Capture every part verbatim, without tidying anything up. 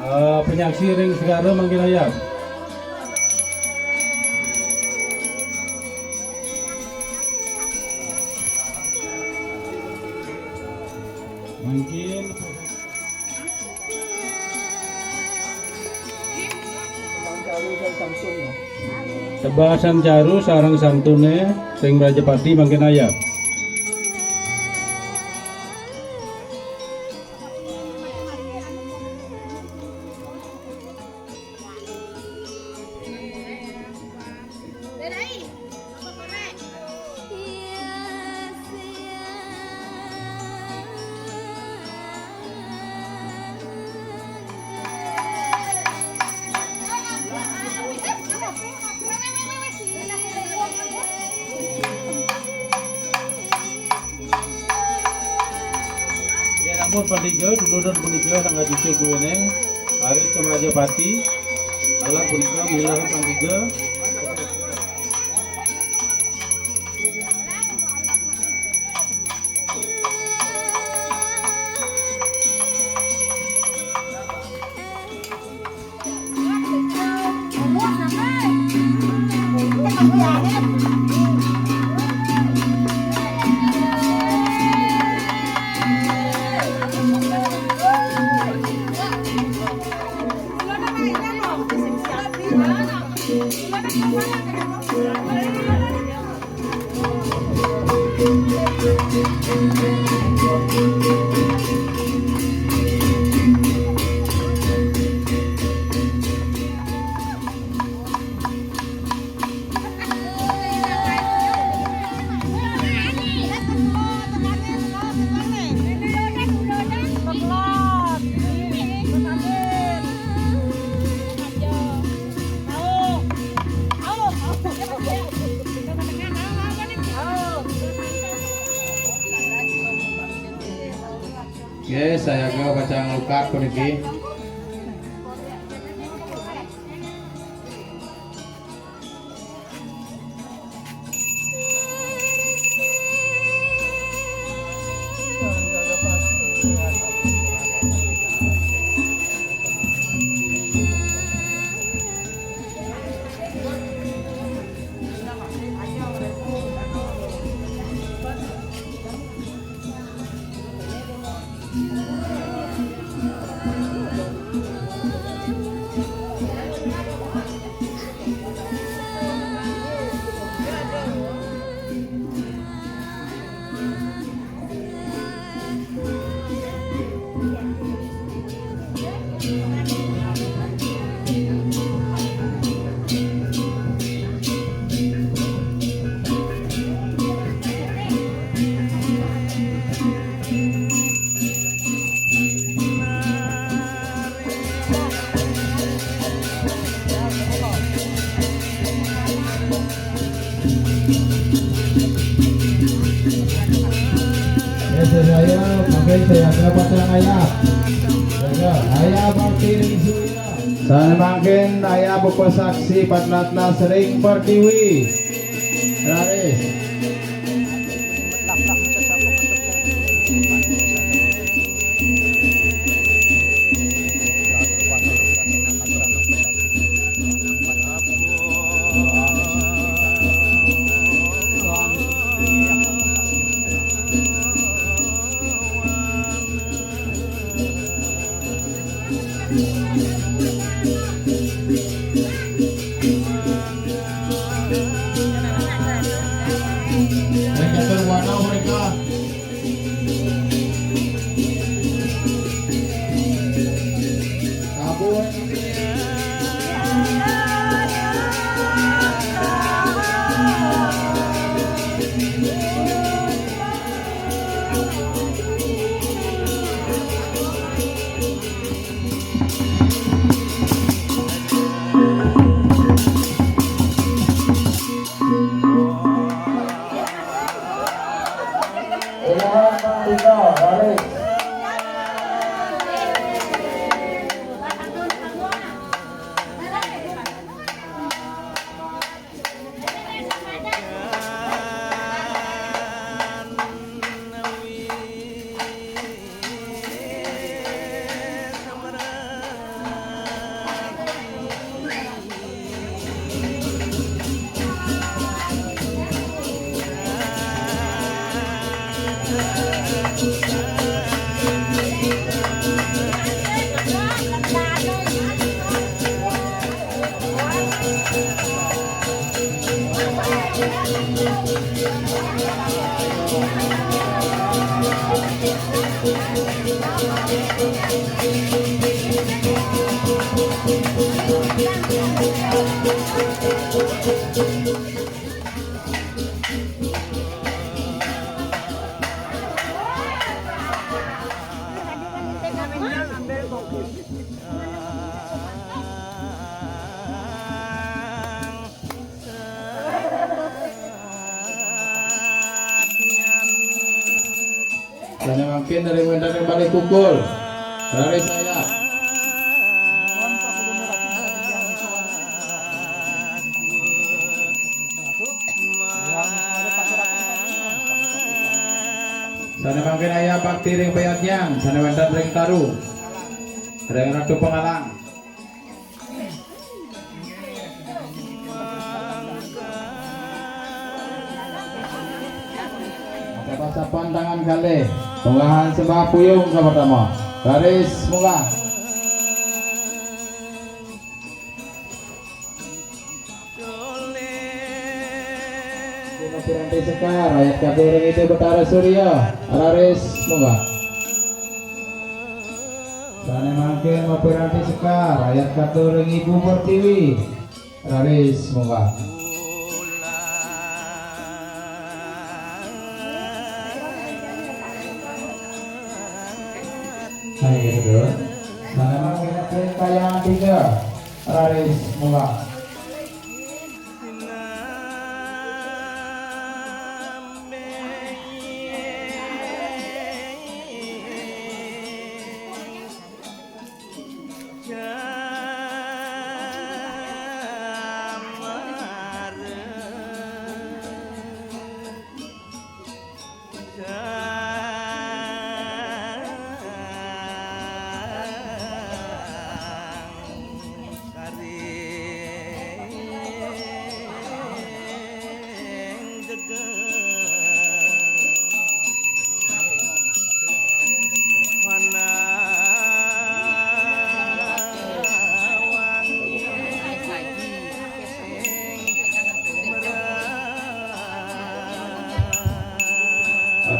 Eh, penyaksi ring segara mangkin ayah. Mangkin tebasan caru sareng santuné ring Rajapati mangkin ayah. Ya, namun pandiga, dulur dan pandiga, sang ajuti kuwene, arit ke Rajapati, alat punika milah pandiga. Oke, saya ke pacang lukat puniki. Ya, saya pakai saya dapat yang ayah. Ya, ayah pakai di sini. Sané mangkin ayah pepesaksi patlatna sering pertiwi. Raris. Mereka terwarna mereka. Sané mangkin dari wénten ring balé kukul. Raris saya. Sané mangkin ayah bakti ring payadnyang, sané wénten ring taru. Ring Ratu Pangalang. Ada pasapan tangan kalih. Punggahan sembah puyung ka pertama. Raris munggah. Piranti Sekar, ayat katur ring Ida Betara Surya, raris munggah. Sané mangkin mapiranti sekar, ayat katur ring Ibu Pertiwi, raris munggah. Ayo, gitu. Sané mangkin mapiranti kayang tiga, raris munggah.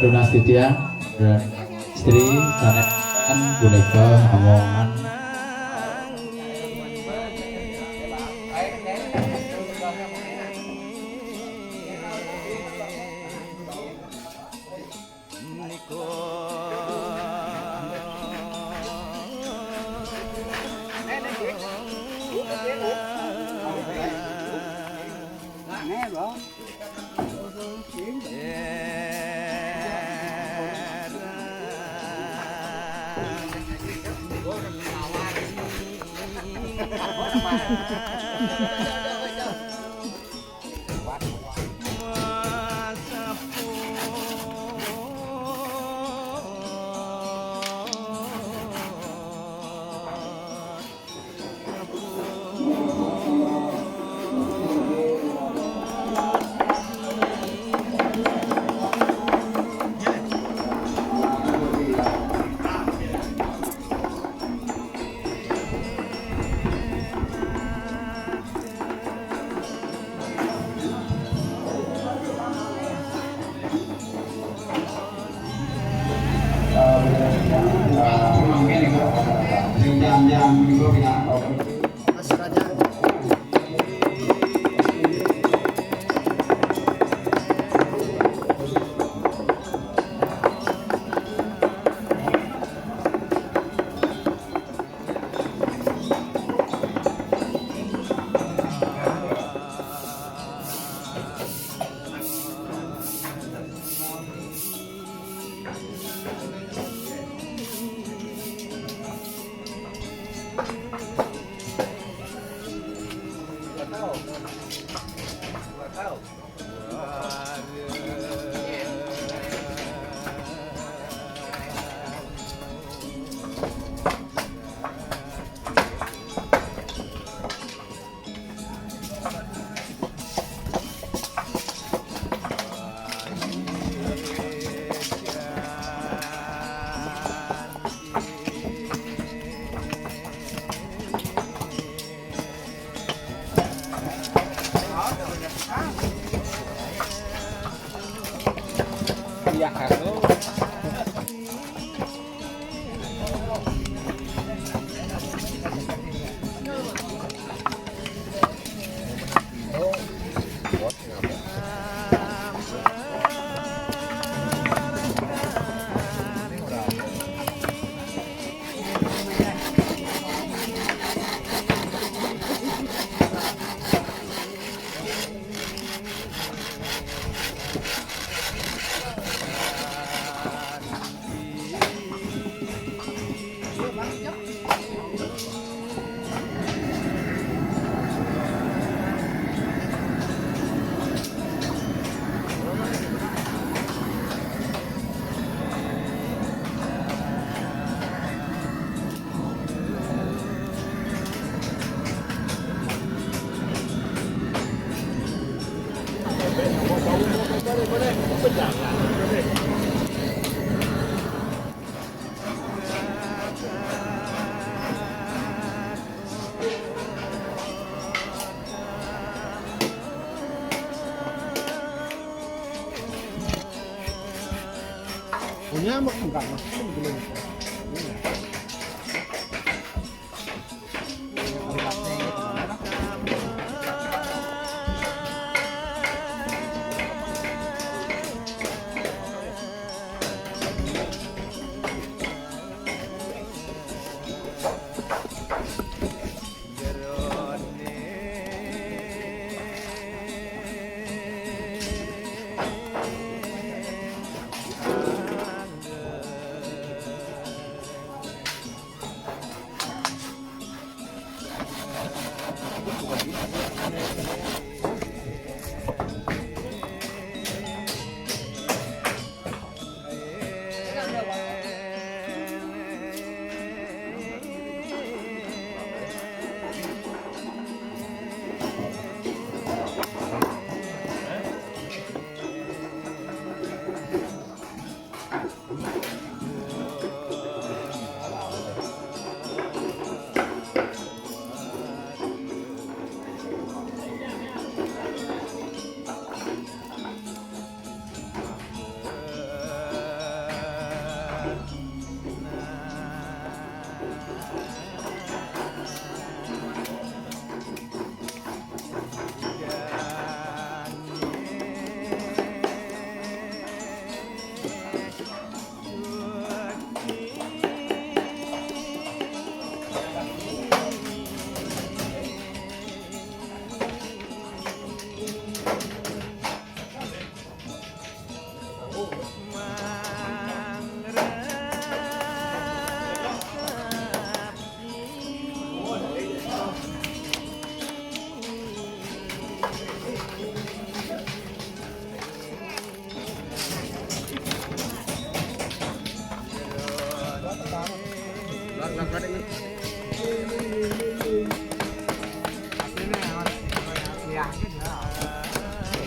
Tunas titiang, istri, sanés punika amongan. Punya mau enggak? Maksudnya belum.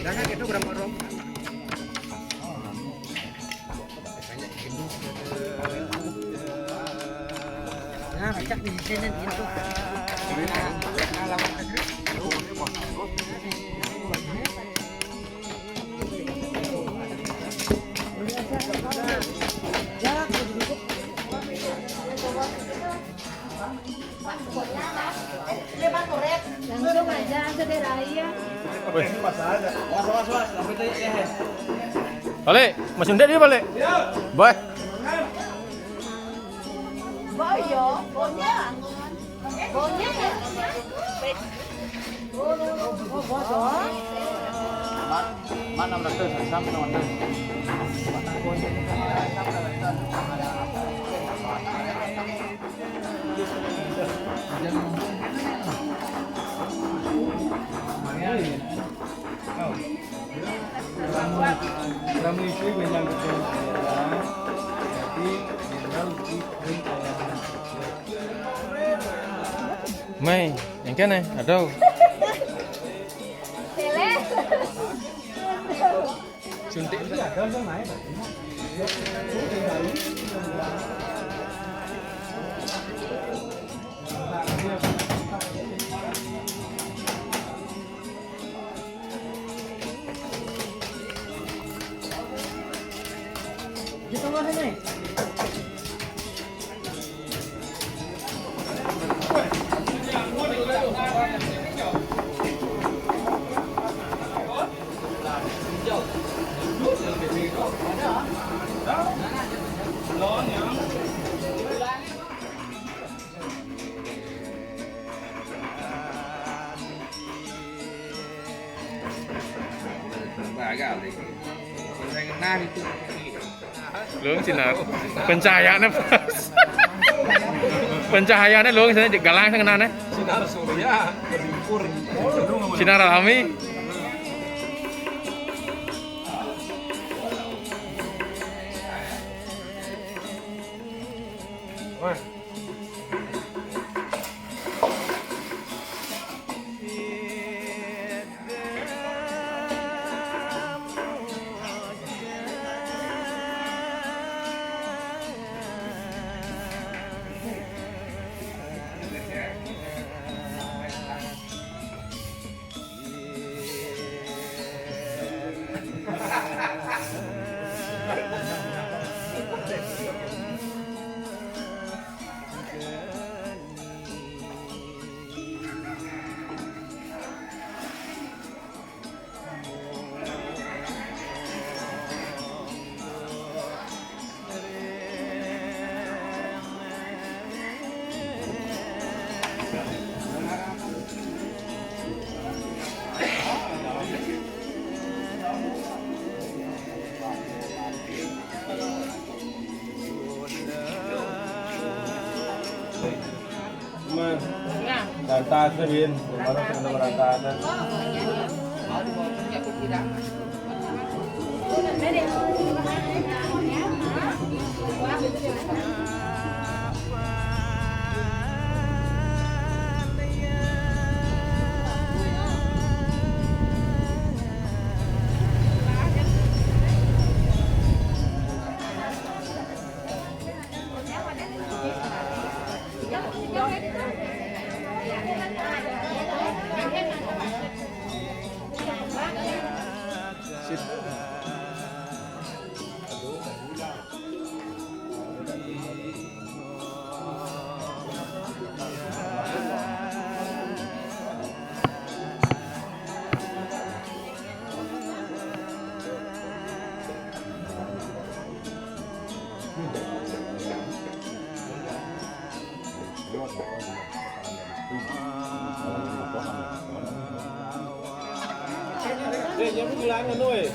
Jangan gitu, berapa orang? Nah, pecah di sini gitu. Langsung aja, langsung dari raya. Balik, Mas Undet dia balik. Bye. Boy, yo, bonya. Bonya ya. Mat, mat enam ratus, Sam enam ratus. Mai, yang kene, aduh. Suntik itu ada, Bang, naik. Lung sinar. Pencahayaannya pas. Pencahayaannya lung, sini galang sing kenane. Sinar surya berlimpur. Sinar alami. Rata aja, Win. Kemarin sudah rata aja. Eh, jangan bilang anu, eh.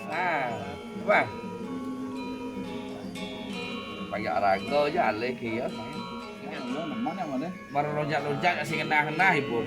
Nah, wah. Payah raga aja alih ke ya. Mana, mana? Baru lonjak-lonjak sing ngenah-ngenah ibu.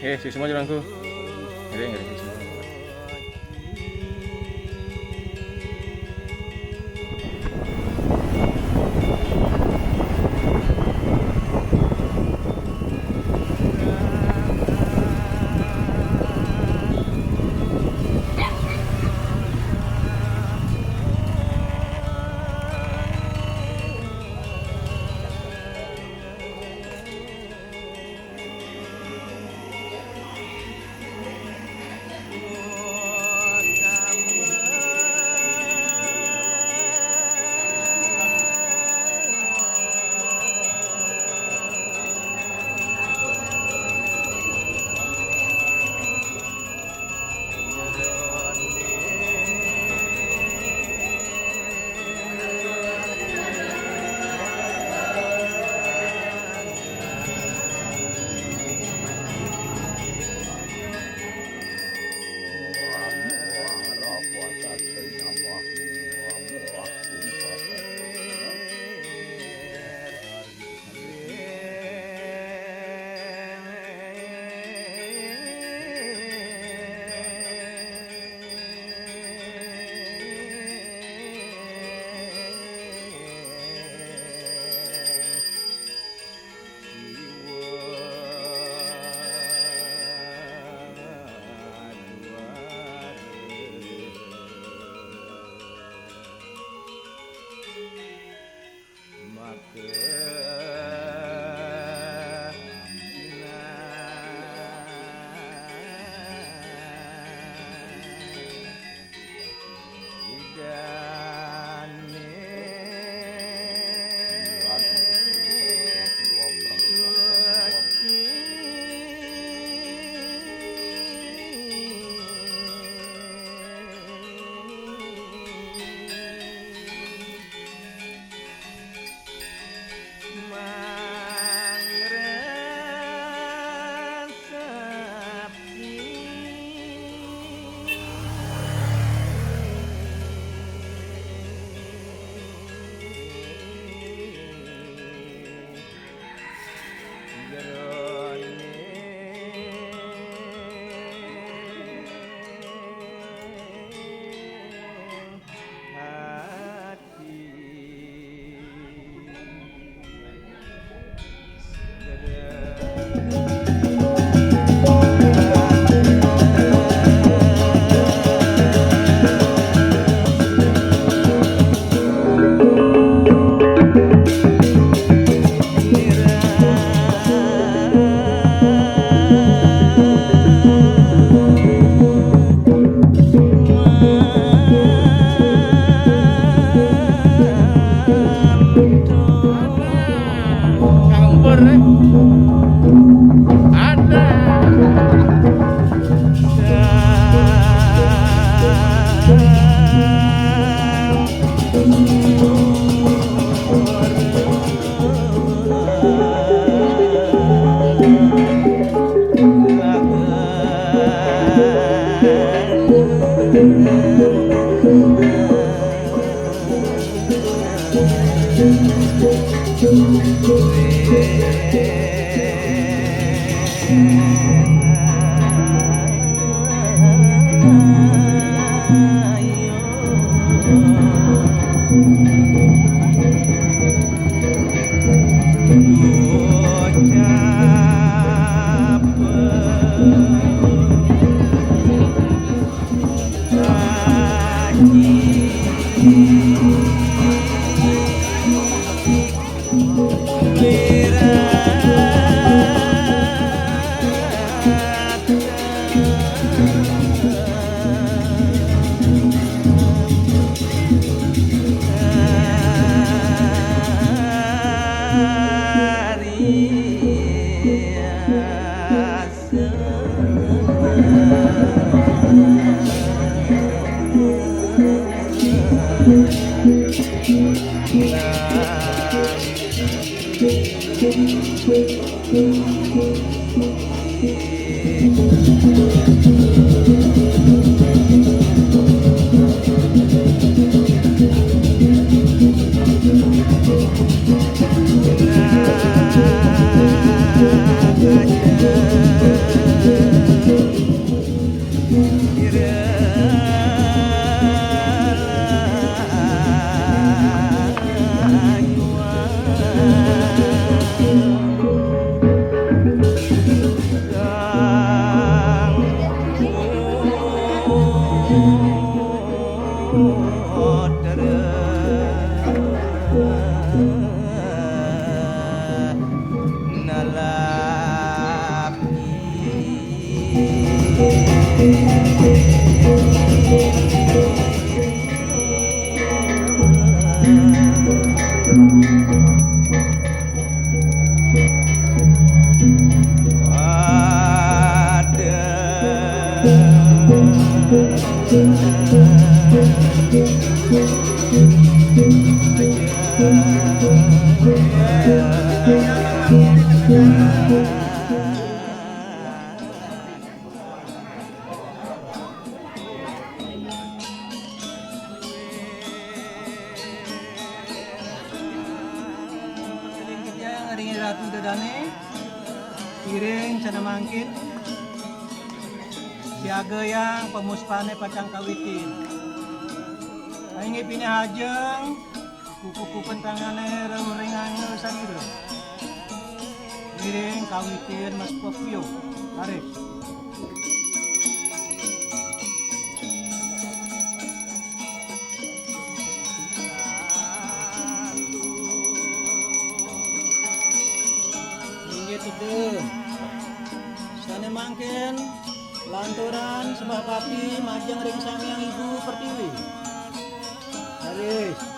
Eh, si semua jalanku. Ngeri, ngeri, si semua. Campur, eh. Ada. Ring Ratu Dadane, iring sana mangkin, siaga yang pamuspané pacang kawitin. Inggih pinih ajeng, kuku-kuku pentangané reuring angel sarira. Ngiring kawitin mas pepiuh. Laris. Panturan sembah pati majeng ring Sang Hyang Ibu Pertiwi. Raris.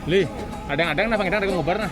Lih, ada-ada nah, ada ngobar nah.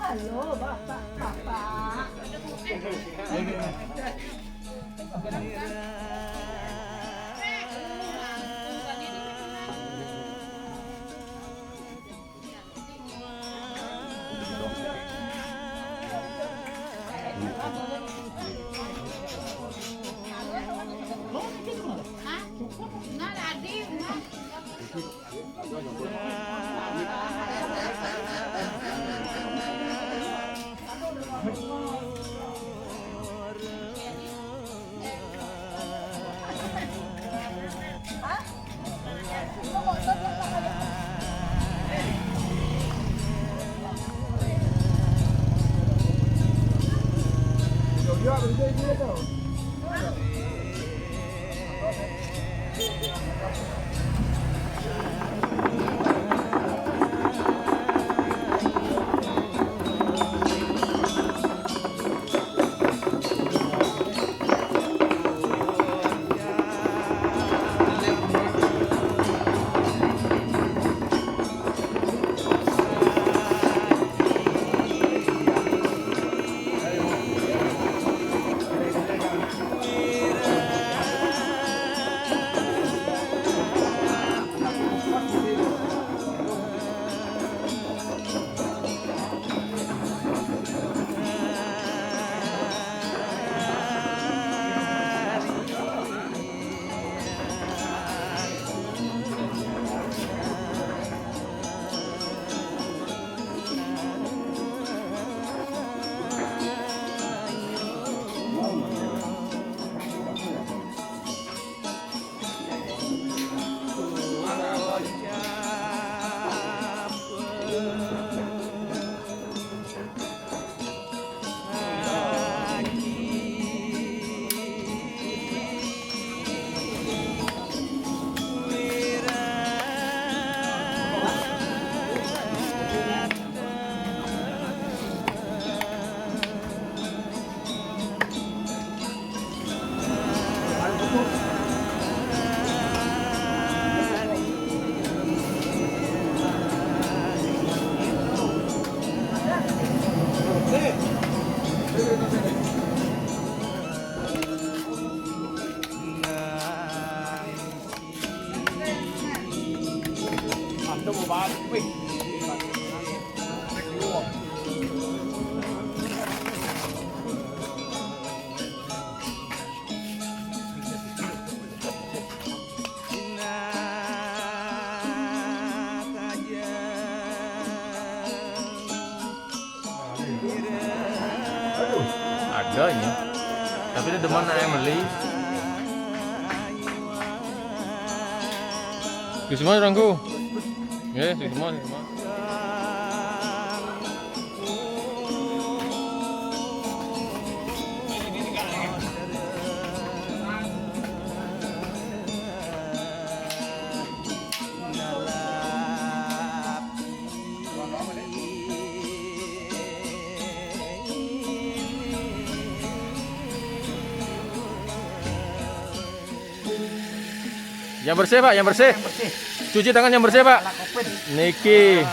Halo, Bapak, Bapak. Ada ini. Tapi dia demen ayam beli. Di semua orangku. Ya, di semua, di semua. Yang bersih, Pak, yang bersih. Cuci tangan yang bersih, Pak. Niki.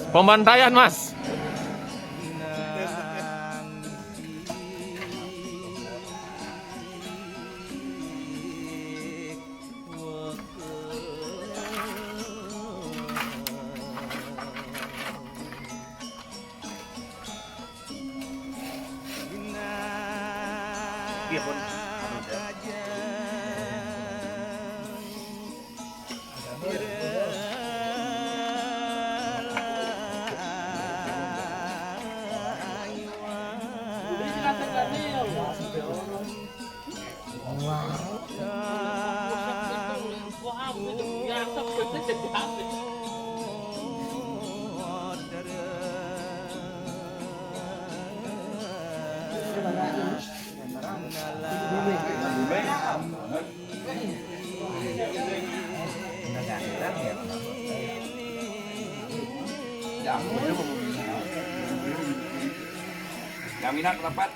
Pembantaian, Mas. Jaminan rapat.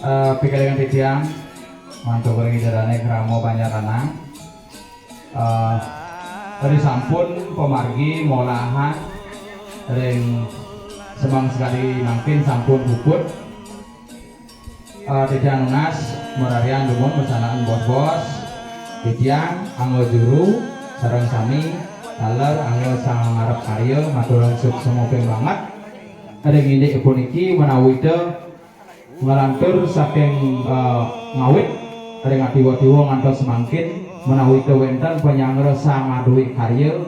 Eh, pikalengan titiang, mantuk ring Ida Dane Krama Banjar Lanang. Eh, tadi sampun pamargi molahan ring semeng sakadi mangkin sampun puput. Eh, titiang nunas mararian dumun masanaan bos-bos. Titiang angga juru sareng sami taler angga sang ngarep karya ngaturang suksma ping banget. Ring indik puniki menawi ta nglantur saking, eh, ngawit ring atiwa-tiwa ngantos mangkin, menawi ta wenten panyanggra sang ngaduwe karya,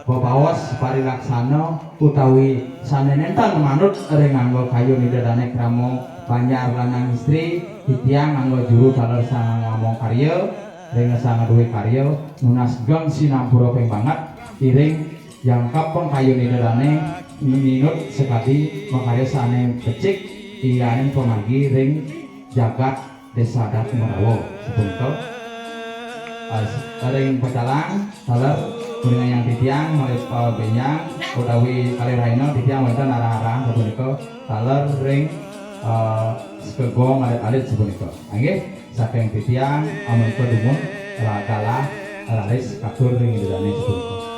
bebaos parilaksana utawi sane nenten manut ring angga kayun Ida Dane Krama Banjar Lanang Istri, titiang angga juru taler sang ngamong karya, ring sang ngaduwe karya, nunas geng sinampura ping banget, iring jangkep pangkayun Ida Dane ninut sakadi makarya sane becik, iyaning pamargi ring jagat Desa Adat Marawa sapunika. Eh, ring pecalang, taler, kuningan yang titiang, malih, eh, benjang, utawi kalih rahina titiang wenten arah-arahan sapunika, taler ring, eh, sekegong alit-alit sapunika. Inggih. Saking titiang, amun padumun, la-, galah, raris katur ring Ida Dane sapunika.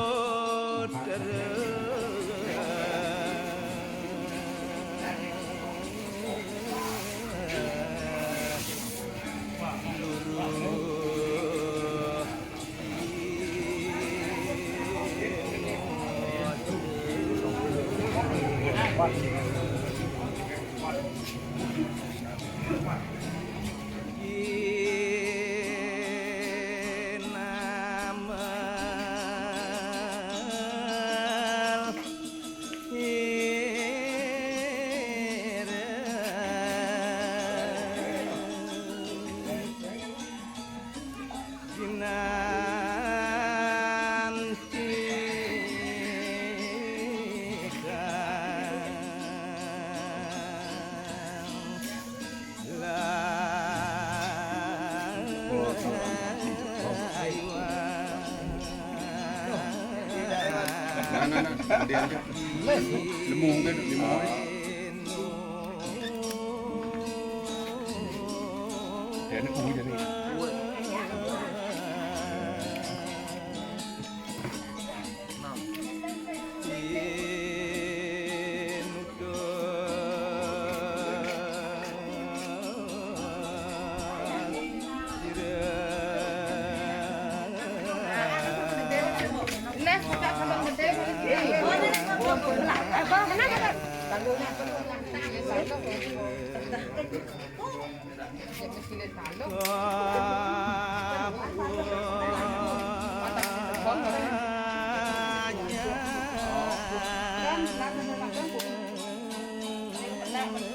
Ini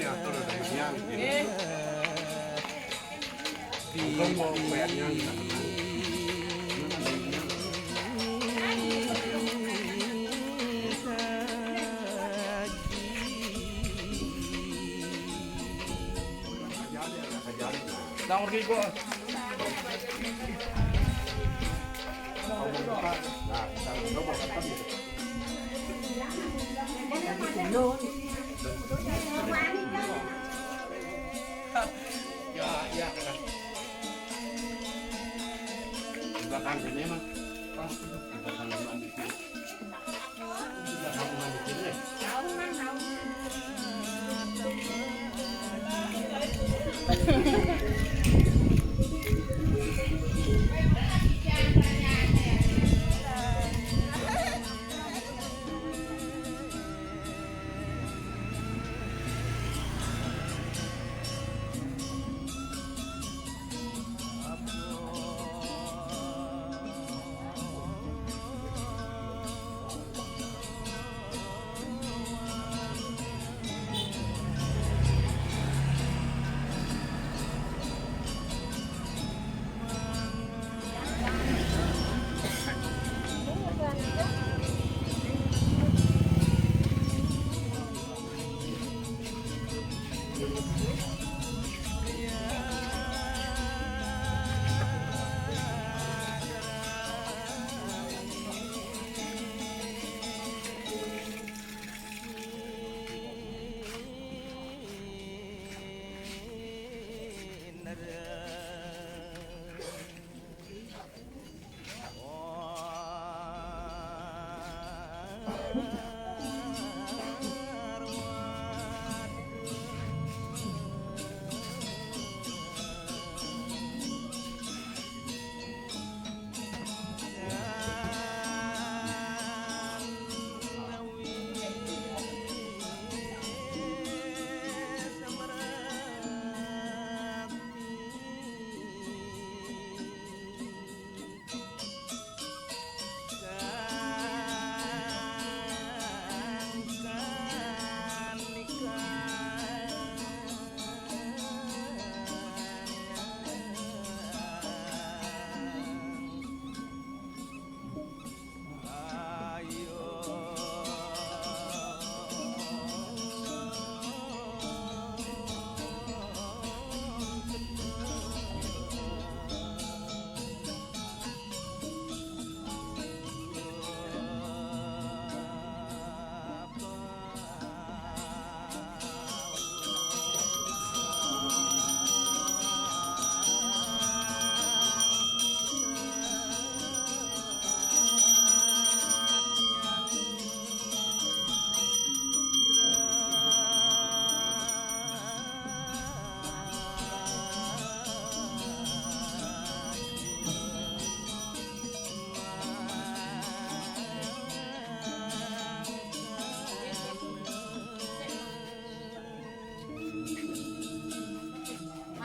atur ada yang, ini. Untung mau bayarnya. Nang pergi kok. Ya, ya, kena. Di belakang sini, Mas. Pas, di belakang sini.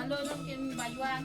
Halo, nang kin bayuan.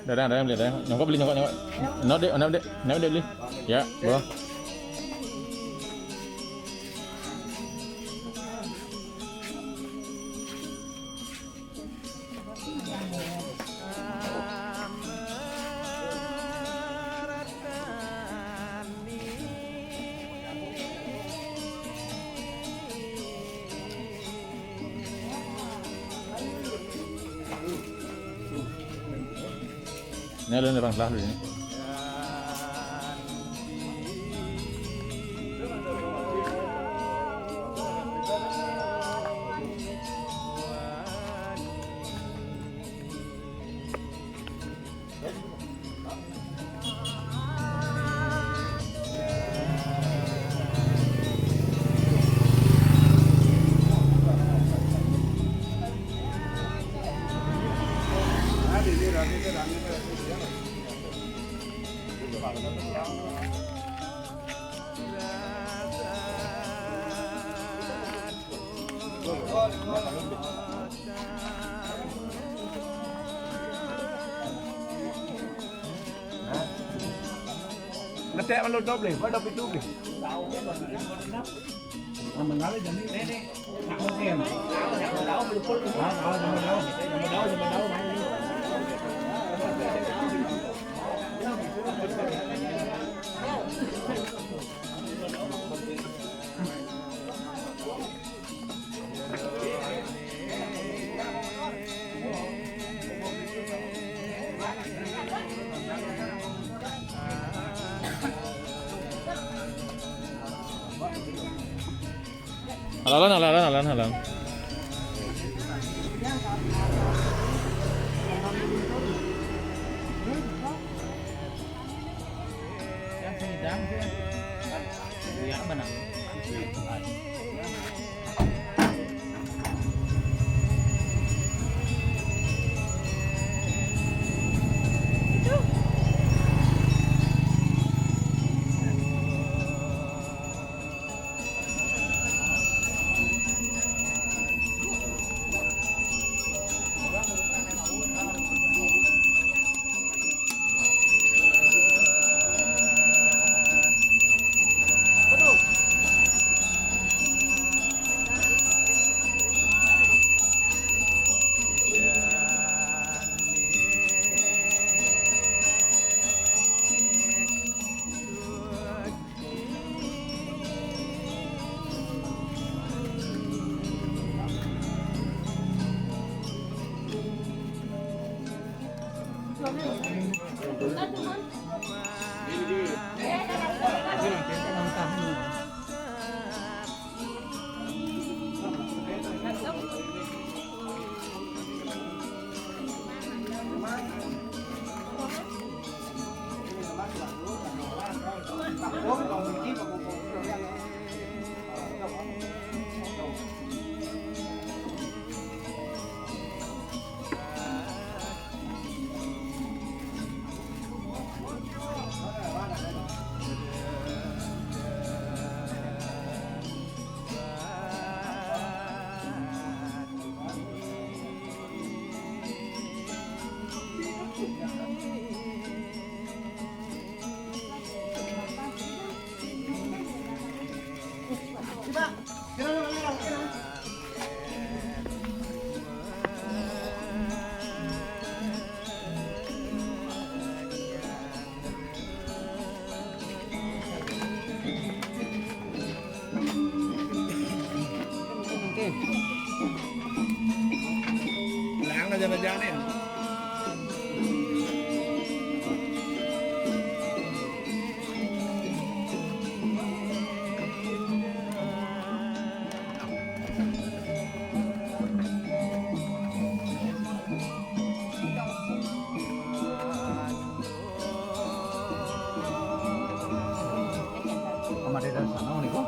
Dah, dah, dah, beli, dah. Nyongkok beli, nyongkok, nyongkok. Nak dek, nak dek, nak dek beli. Ya, bro. Ini ada orang salah dulu ini. Ngetek malu doble, kau doble doble. Mengalir jadi. Halan, halan, halan, halan. Yang penyedang tu. Yang mana? Kamari dari sana, nih, kok.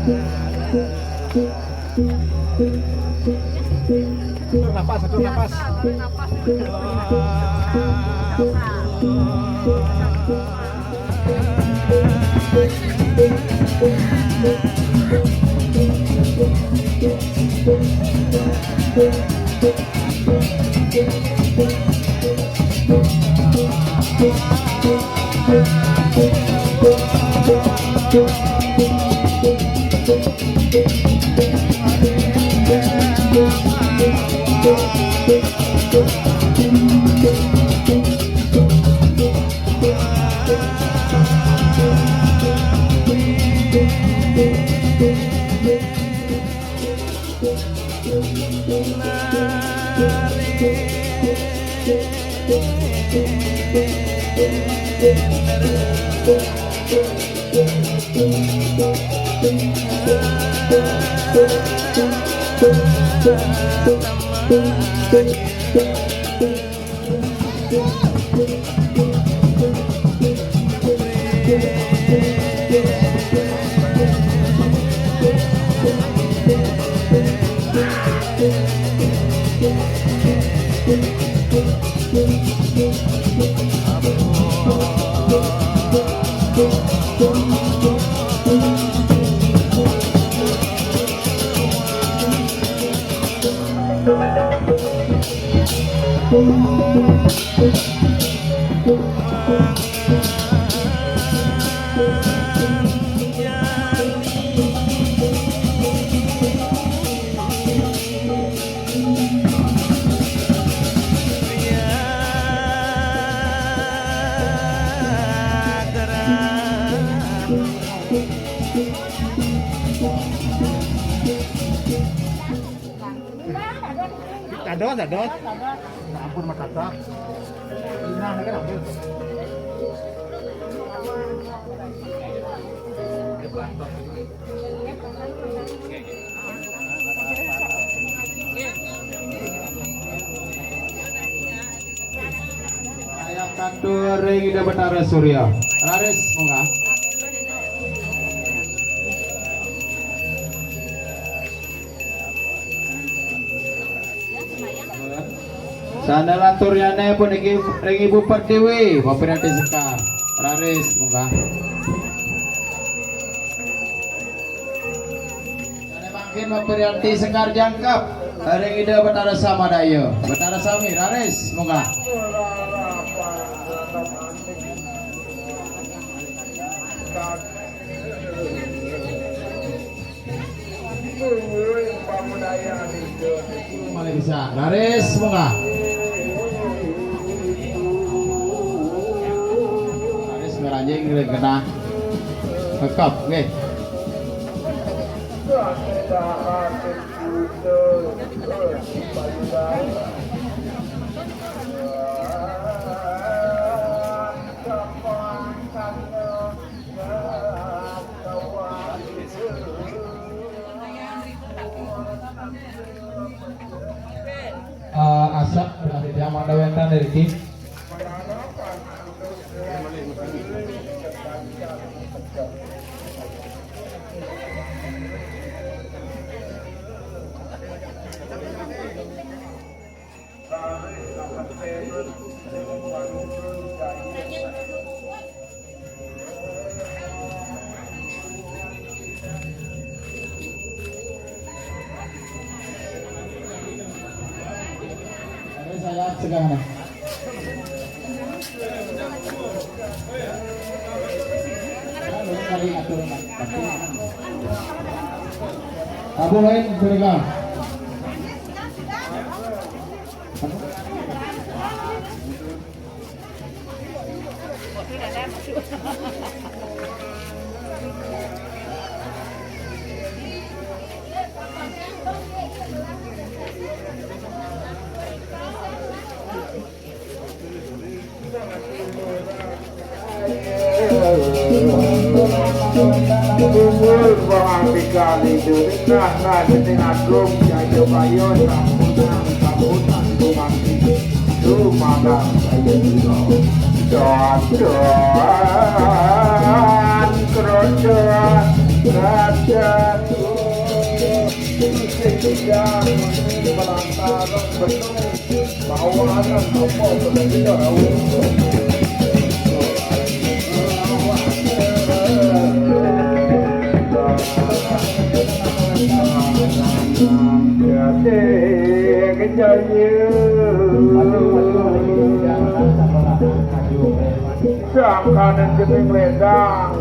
Atur napas, atur napas. Dados, dados. Ampun, mah kata. Nah, ini kan ambil. Ayah katur ring Ida Betara Surya. Raris, monggo. Sané lanturyané puniki ring Ibu Pertiwi, Bapak Rinaldi Sekar. Raris, monggo. Sané mangkin Bapak Rinaldi Sekar jangkep, ring Ida Betara Samadaya. Betara sami, raris, monggo. Malih bisa. Raris, monggo. Raris, ngranjing, nggih, genah. Kekep, nggih. Eh, asap, yang mana wénten niki? Ada saya segala. Abu lain berga. Kumpul pangatikan itu. Nah, nah, Gending Agung, Jaya Bayo, sampunang, sampunang, gumanti. Dumadak Jaya Dina. Dan, dan, keroco. Raja Sing Ujang, Belantara Benung, Bawahan apa, Belanda, Jaya. Sangkaning Jening Ledang,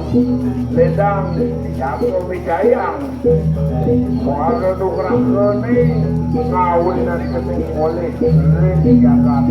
Ledang, Jago Wijayang. Para nugraha ning kawinan Jening olih ring jagat.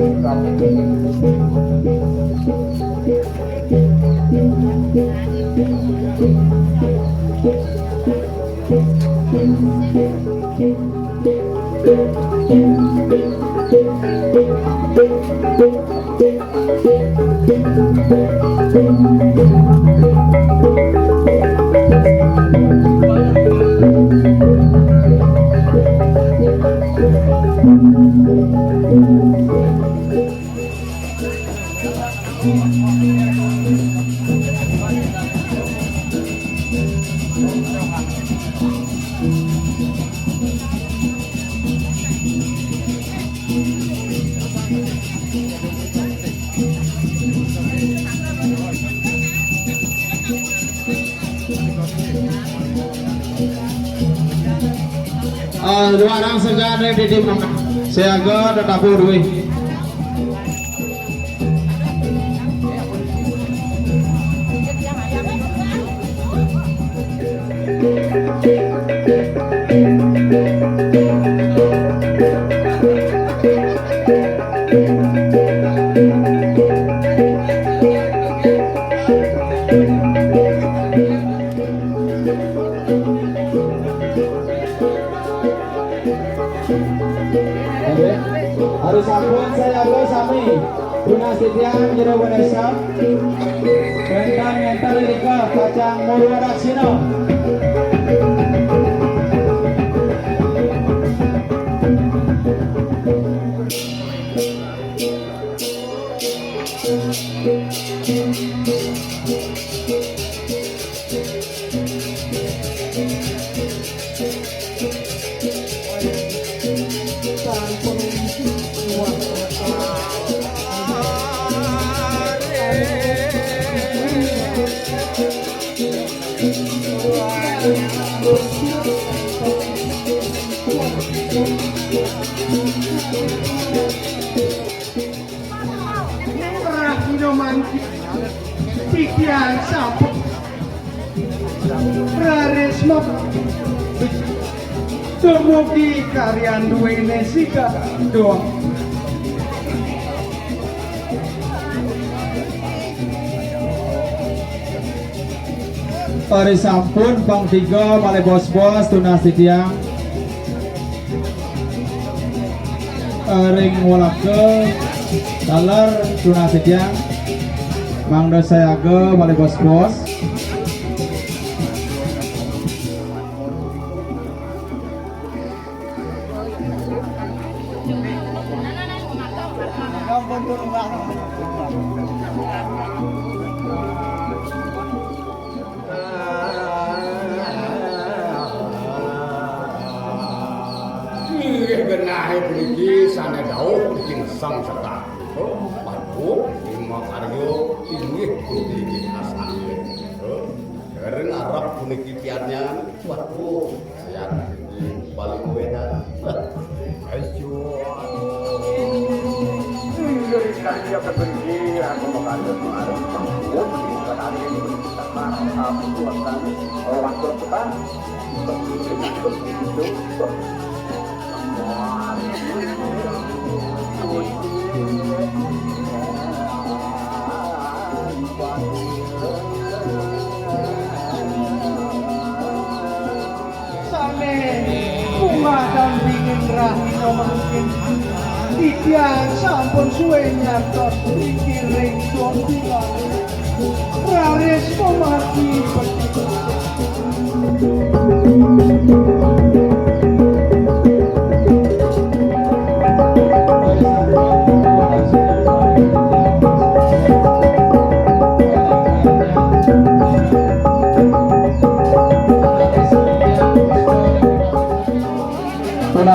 Eh, dua orang segan di, di mana? Siaga tetap duit. Harus sampun saya sami. Tunas titiang Jero Ganesha. Wénten ngénten irika pacang murwa daksina. Rahina mangkin titiang sampun raris map-, dumugi karyan duéné siga doang. Ari sampun pang tiga malih bos-bos tunas titiang. Ring walaga taler tunas titiang. Mangda sayaga malih bos-bos. Inggih genahé puniki sané dauh ing Sang Sekar. Waduh, Bima Karya inggih puniki asane. Dereng arep puniki piarnyan. Waduh, saya balik kowe dah. Ayo. Inggih karya kebenci aku bakal kemarin. Waduh, kenalin Sekar, aku akan orang berpetan. Sane kumadan dingin rahina mangkin. Titiang sampun suwe nyantos niki ring Suwung Tiwas. Raris pamargi becik.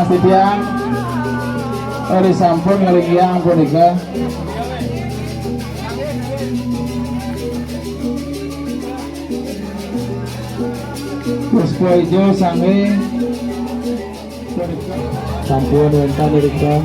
Titiang, ari sampun nglinggihang punika. Puspa ijo sanggih punika. Sampun wénten irika.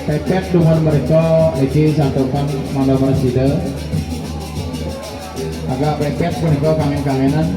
Pepet dumun mrika niki santukan mangda prasida. Agak pepet punika kangin-kanginan.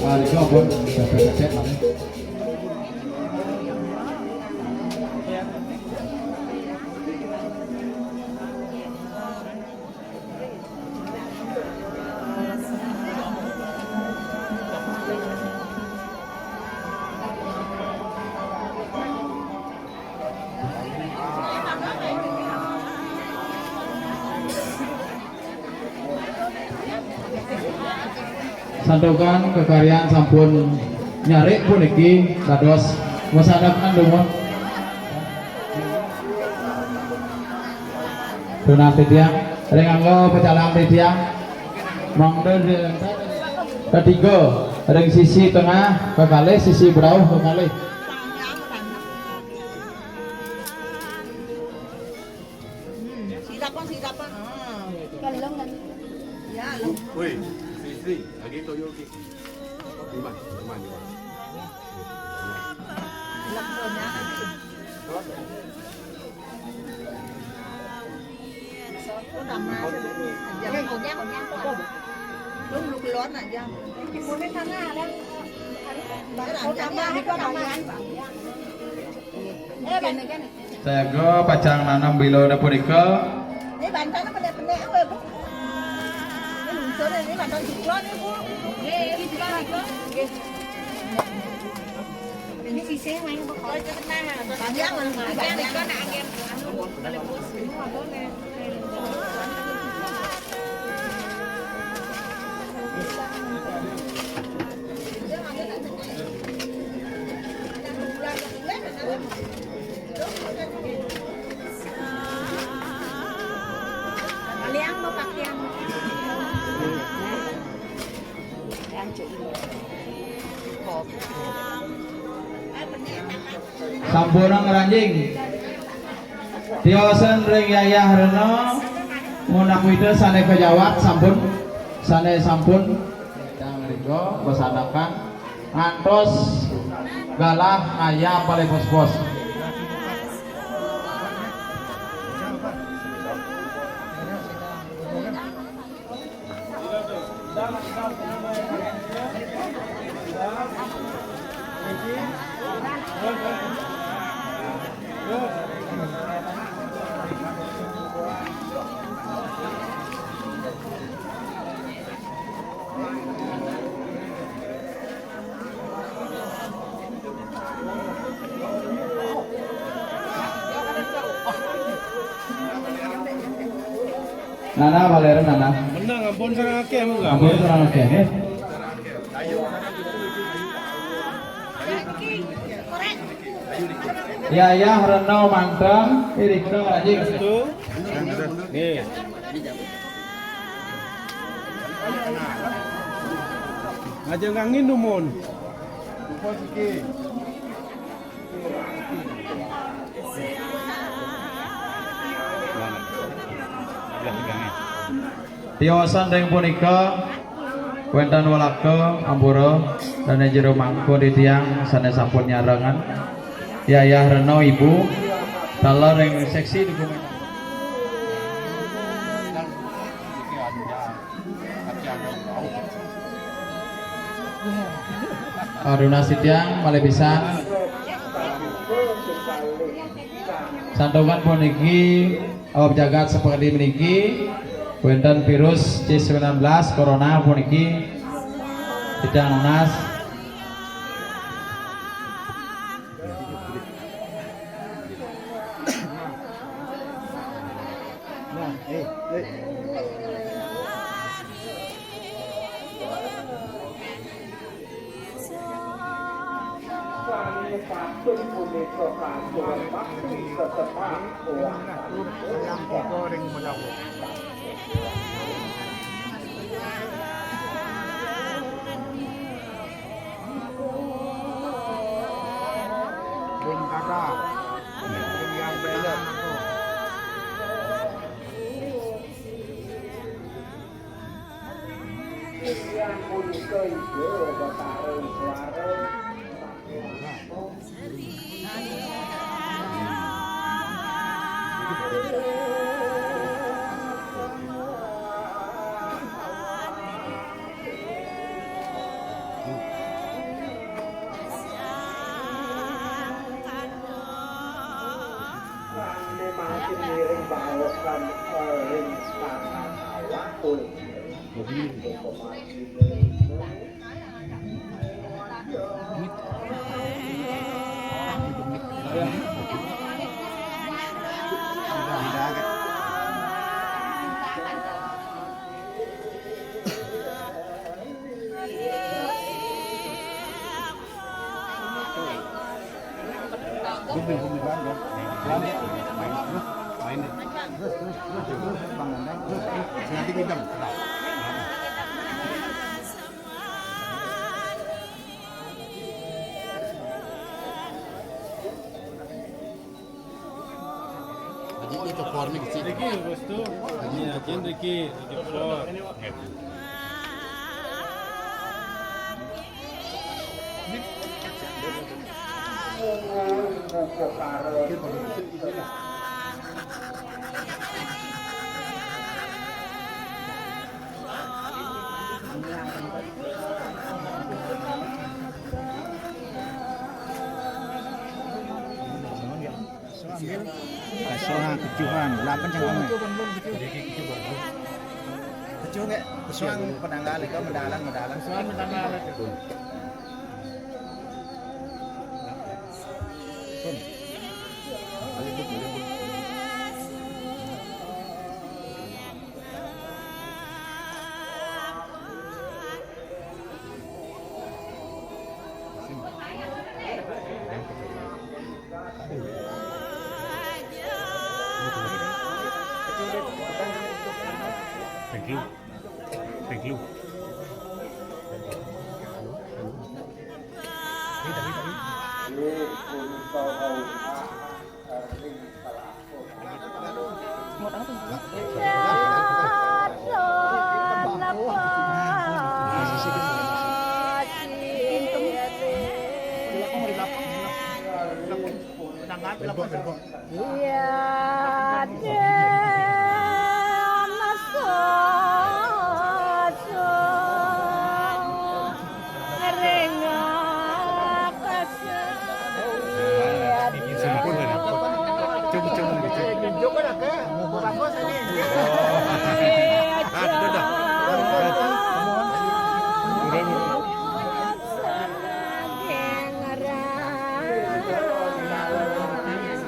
Ah, nika pun, pepet-pepet, Pak. Santukan kekaryan sampun nyarik puniki dados masandekan dumun. Tunas titiang, ring angga pecalang titiang. Mangda ring ketiga, ring sisi tengah kekalih, sisi brauh kekalih. Hmm, sirapan, sirapan. Ah. Kalong kan. Ya, lo. Woi, istri, lagi toyo ki. Iman, iman, iman. Lo punya. Lo tambah. Jangan kau, jangan kau, jangan kau. Lo belum keluar nak, jangan. Mau main sana, ada. Kau tambah, kau tambah. Sayaga pacang nanem bilona punika. Ini bantalnya pendek-pendek, Bu. Ini luncur, ini bantal siklon, Bu. Ini sisih main, Bu. Panjang, panjang. Kaliang mau pakai yang Sampun ngranjing. Tiosan ring Yayah Rena, munak wita sané kajawat sampun, sané sampun. Ingkang mrika basanakan ngantos galah ngayab malih pos-pos. Nana, Valeren, Nana. Menang, ampun sareng akeh, monggo. Ampun sareng akeh, nggih. Yayah Rena manteng, irika ngrajing. Itu. Nggih. Aja ngangin dumun. Tiosan ring punika wénten Walaka, Ampura, dané jero mangku titiang sané sampun nyarengan. Yayah Rena, Ibu, taler ring seksi dukuh. Aduh, nasib tiang malih pisan. Santukan puniki, awak jagat seperti meniki, wénten virus C sembilan belas corona puniki sedang nunas. Sami patut punika kasuwun bakti sesemah kuasa. Yang tiga ring Melawu. Ring kata. Ring yang benar. Titiang punika Ida Betara Iswara. Sané mangkin ngiring baosan ring tangan awak kuwi. Nanti kita. Aji, ini cokor nih, kecil. Riki, Restu. Iya, Jen Riki, Riki Cokor. Kasohan kejuhan, delapan cangkem. Kejuh nggih, kesuang penanggal itu mendalan, mendalan. Kesuang mendalan. Thank you. Thank you. Cung-cung gitu. Tunjukkan ke? Bagus ini. Ada dah.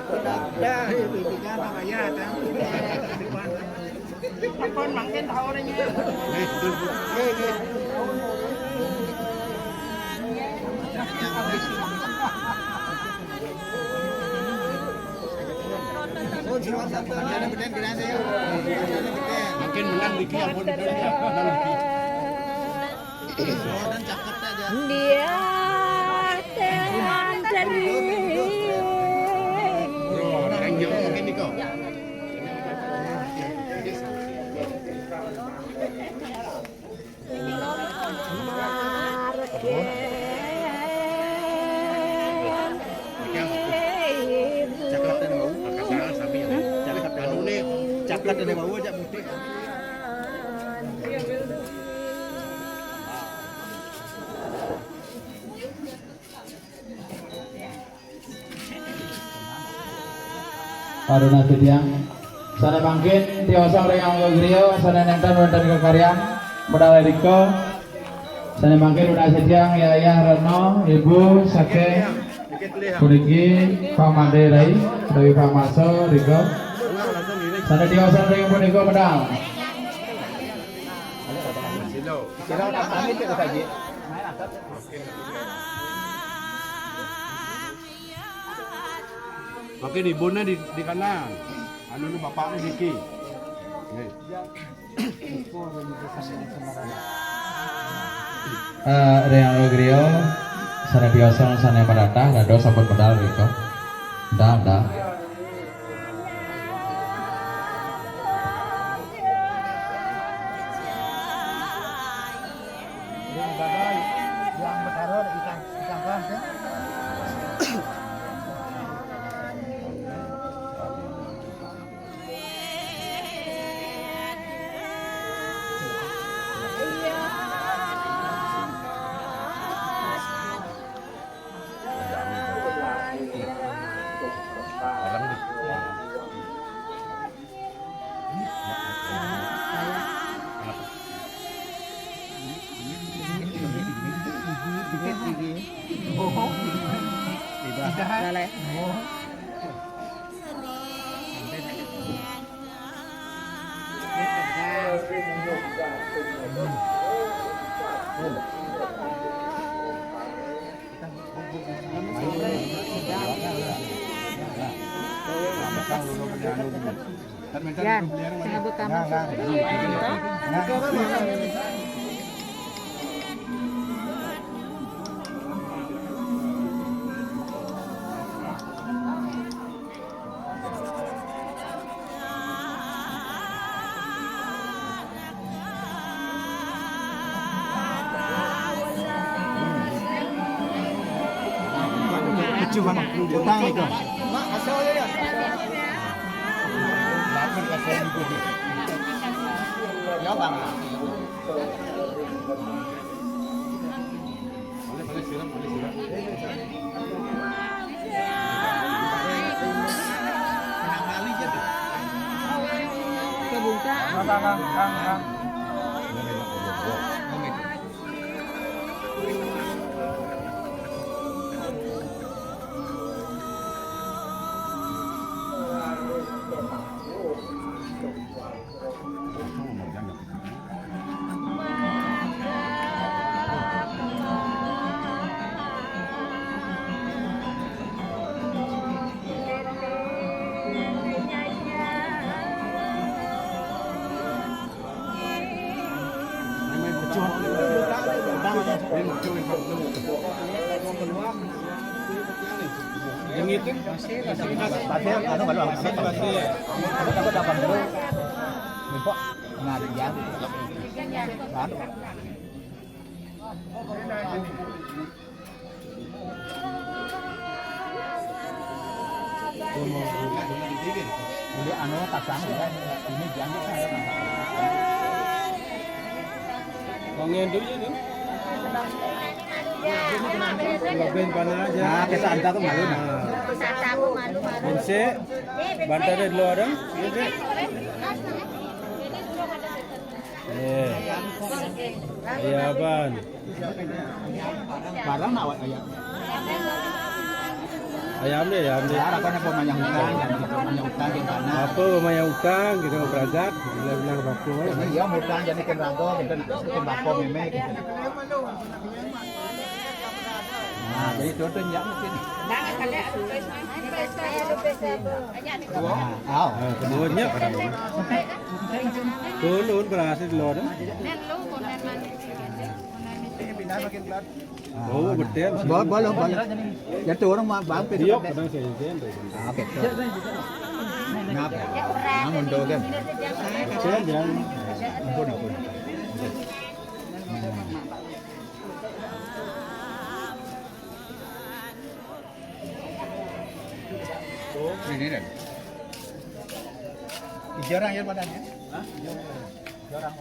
Kurang. Dah, ini kan apa ya, Tang? Apa makin tahu orangnya? Makin menang dikit, ampun, menang dikit. Dia teh anteri. Cakap dan bau, cakap dan bau aja mudik. Padunah setiang. Sané mangkin tiosan ring angga griya, sané nénten wénten kakaryan, medal rika. Sané mangkin padunah setiang, Yayah Retno, Ibu saking puniki Pak Made Rai, utawi Pak Marso rika. Sané tiosan ring punika medal. Mungkin ibuné di, di kanan. Anu, ini bapakné niki. Nggih. Eh, ring angga griya, sané tiosan, sané madhatah, dados sampun medal rika. Dah, dah. Ya, sing abot taman. Lucu banget. Utang itu. Ya, Bang. Kebuka. Yang itu? Masih, masih, masih. Masih, anu, kalau masih, masih. Aku dapat dulu. Lupa. Nah, dia. Kan? Jadi anu pasang ya, ini jangan ada masalah. Wong ngendu ya tuh. Lebih panas aja. Nah, kita antar tuh malu, nah. Nah. Bisa, bantai dulu orang. Iya, Cek. Eh. Iya, Ban. Barang awak ayam. Ayam deh, ayam deh. Ya, apa namanya, pemain utang, dan pemain utang di mana? Apa pemain utang, kita mau berangkat, bilang-bilang apa? Iya, utang jadi kan rago, kita nak bikin bako memek. Nah, jadi itu tuh ya mungkin. Nah, aw. Nah, keduanya. Turun berhasil dulu. Oh, betul. Boleh, boleh, boleh. Ya, tuh orang mau bang, iya, kadang saya izin, tuh. Ah, oke, tuh. Kenapa? Namun tuh kan. Jangan, jangan. Ampun, ampun. Ini, ini. Jarang ya badannya. Hah? Jarang.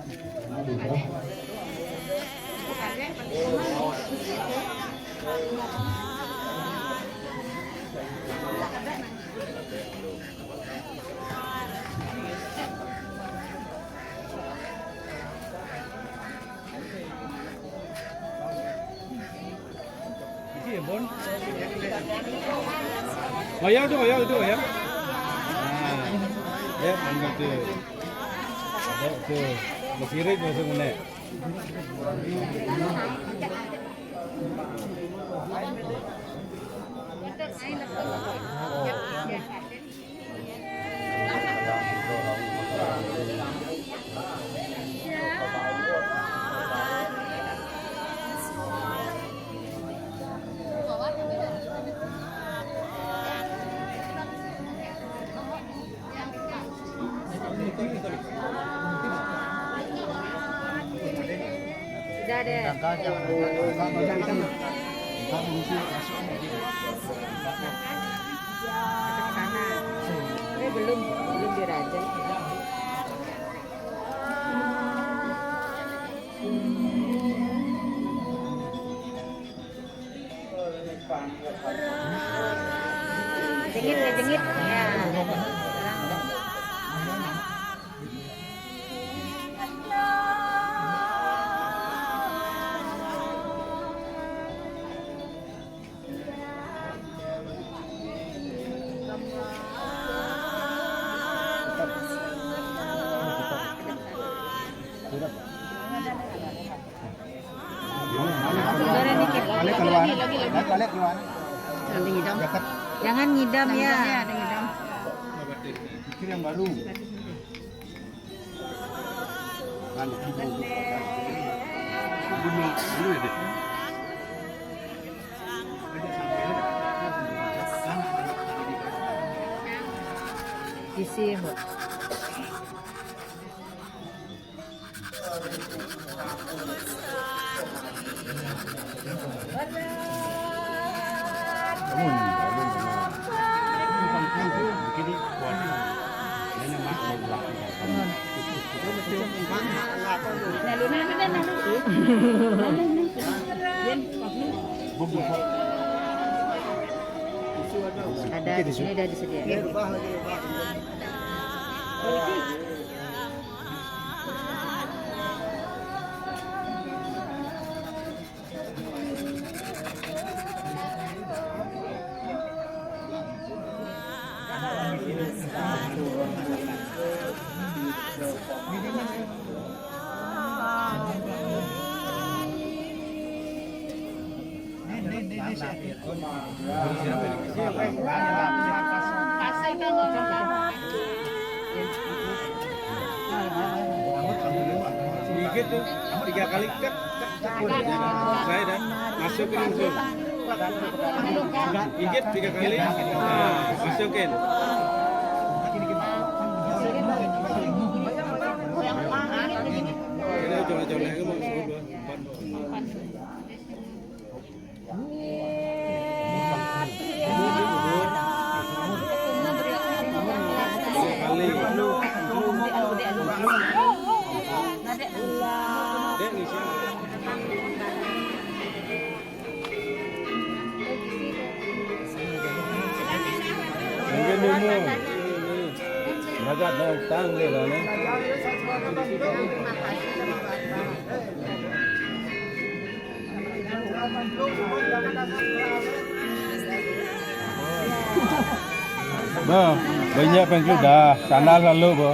Iya, Bon. Wayang tuh, wayang itu, wayang. Nah, ya, angkat tuh. Ada tuh. Mau kiri, mau sini. Sudah deh. Sana. Eh, belum, belum dirajang. Jengit, jengit. Ya. Balik keluar. Balik, balik keluar. Jangan ngidam. Jangan ngidam, ya. Jangan ngidam, ya, ada ngidam. Pikir yang baru. Kan, dulu, dulu ya, deh. Isi, Mbak. Ada, di sini ada disediakan. Gitu. Tiga kali, tek, tek, tek. Saya dah masukin langsung. Gigit tiga kali. Nah, masukin. Ini coba-coba lagi mau. Mungkin ini, ini, ini. Magat na utang nila, no? Ba, banyak pengkil dah. Sana lalu, ba.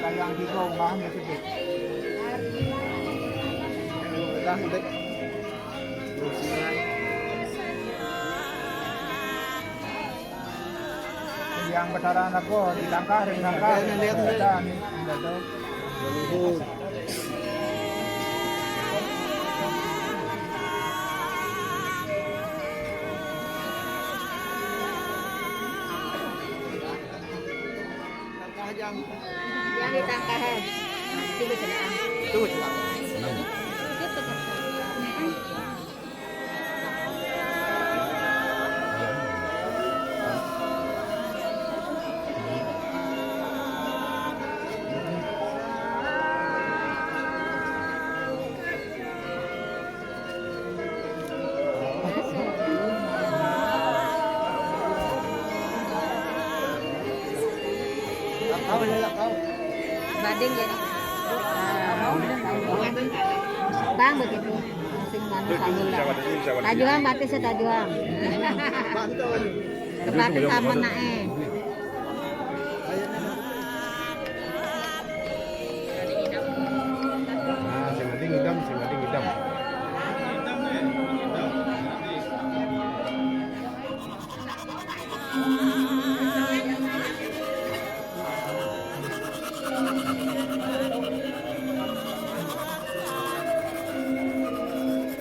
Kayang tiga, umahan na sige. Udah, udah. Yang besar anak gua, di langkah, di langkah. Iya, iya, iya. Udah, nih, udah tuh. Yang ditangkah. Itu betul. Itu betul. Bading ya. Bang begitu. Masing mana sambil. Tajuang batis ya tajuang. Kebatis sama nae. Nah, sing ada ngidam, sing ada ngidam.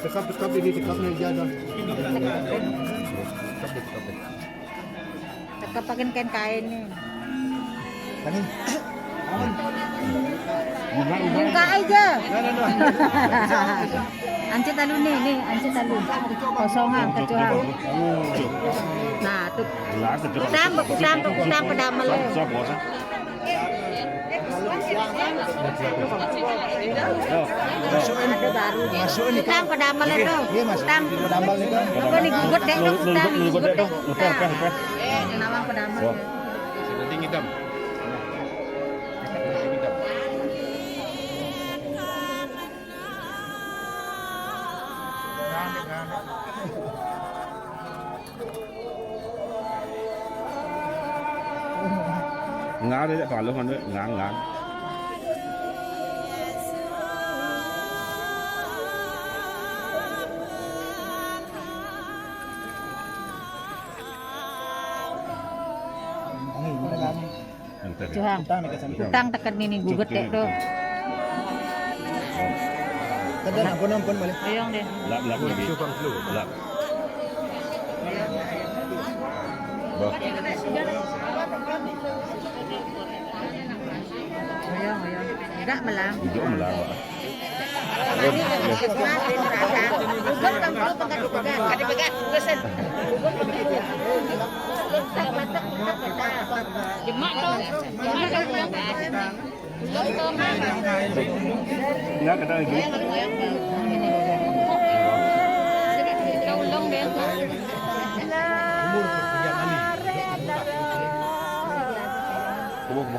Tekap, tekap ini, tekapnya aja dah. Tekap, tekap, tekap. Tekap pakai kain-kain nih. Tadi. Buka aja. Ancit alu nih, nih, ancit alu. Kosongan, kecuali. Nah, tuh. Kutang, kutang, kutang, pedamel. Ada baru. Kutang, pedamel itu. Iya, Mas. Kutang. Pedamel itu. Apa nih, gugut deh, tuh, kutang, gugut deh. Kutang. Eh, nawang pedamel. Jadi ngidam. Ngan deh, kalau ngan, ngan, ngan. Cuhang. Utang tekan nini gugut dek tuh. Kada ampun, ampun balik. Ayo deh. Lap, lap, lap. Lap. Bah. Ayo, ayo. Enggak melang. Enggak melang, Pak. Enggak, kata lagi. Kubu, kubu.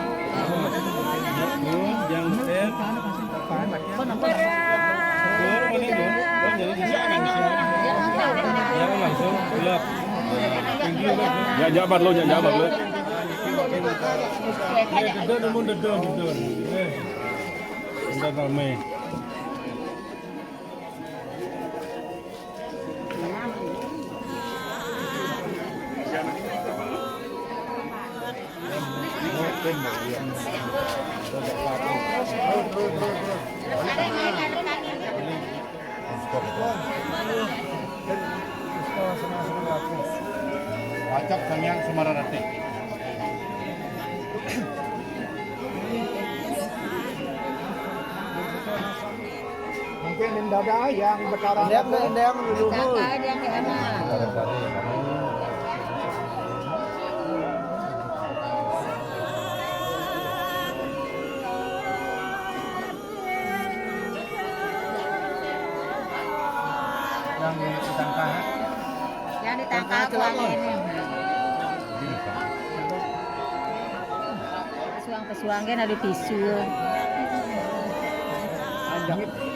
Yang stand. Betul, mana, Bun? Bun, jadi bisa langsung. Ya, langsung. Gelap. Nah, yang dulu, Bun. Ya, jabat lo, ya, jabat lo. Eh, dedon, Bun, dedon, dedon. Eh. Udah ramai. Wacak Sanghyang Semara Rate. Mungkin Indada yang berkarang. Dia ke yang dulu. Kakak dia ke mana? Yang ditangkap. Yang ditangkap lagi ini. Pesuang-pesuang kan ada tisu.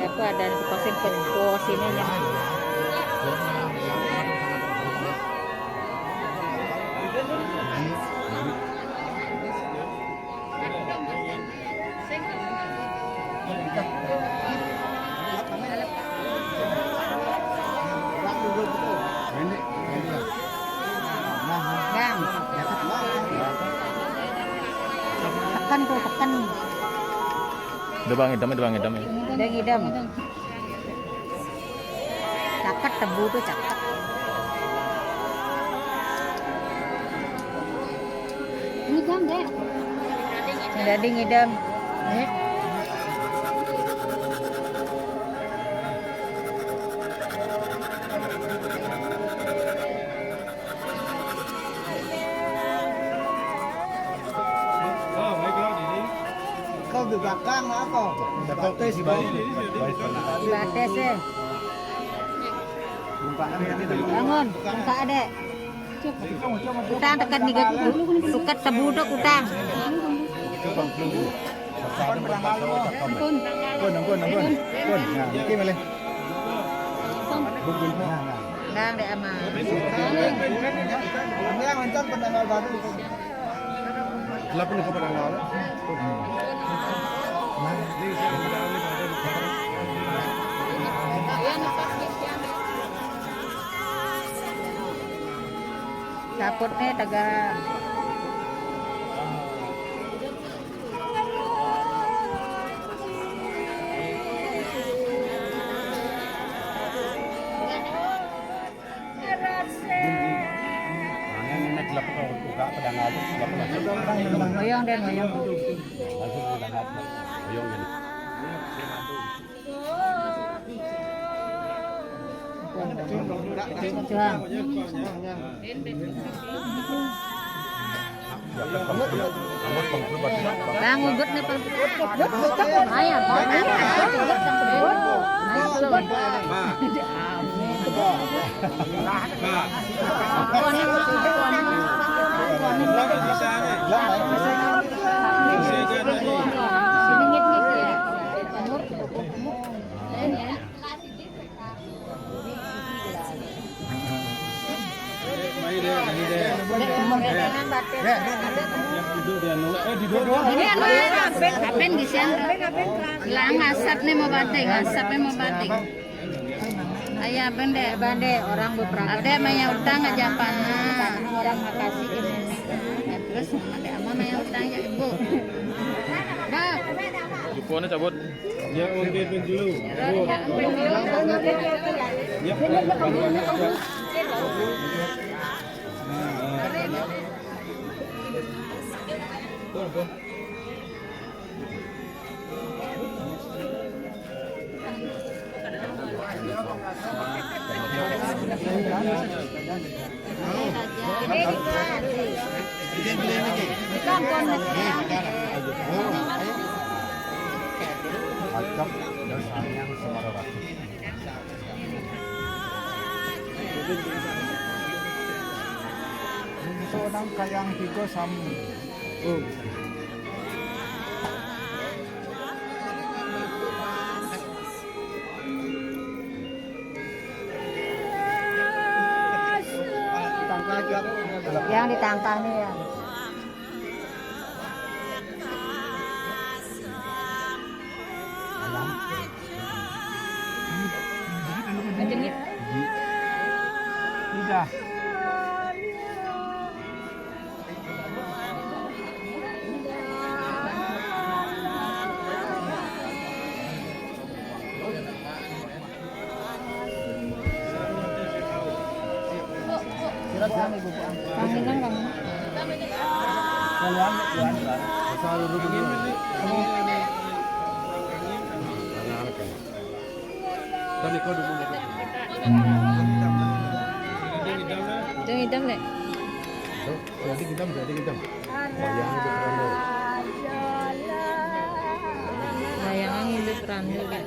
Apa ada dipasang pos ini ya. Bang. Tekan tuh, tekan. Udah bang, idam, udah bang, idam ya. Udah ngidam. Caket tebu tuh, caket. Ngidam, Dek. Udah dingidam. Dek. Kau di belakang apa? Batis, batis. Batis ya. Bangun, buka adek. Utang tekan tiga, suket tebuduk utang. Ampun. Ampun, ampun, ampun. Ampun. Nah, niki malih. Ampun. Nah, nah. Nang dek ama. Ini yang nonton pendengar baru. Gelap ini kok pendengar. Saputne tegak. Ngoyong deh, ngoyong. Ngoyong gini. Juang. Lah, ngugut nih, Pak. Ayo, Pak. Ini anu, apen, apen gisian. Lah, ngasap nih mau batik, ngasap nih mau batik. Ayah, apen deh. Bande, orang beberapa. Ada banyak utang aja, Pak. Orang makasih ini. Ya, terus ada ama banyak utang ya, Ibu. Dah. Teleponnya cabut. Ya, oke, dulu. Ya, oke. Acok dan sayang semarorati. Seorang kayang tiga sami. Oh. Yang ditangkah nih ya. Menjengit. Udah. Dong idam, Lek. Jadi kita menjadi kita. Bayangan itu terang. Bayangan itu terang, Lek.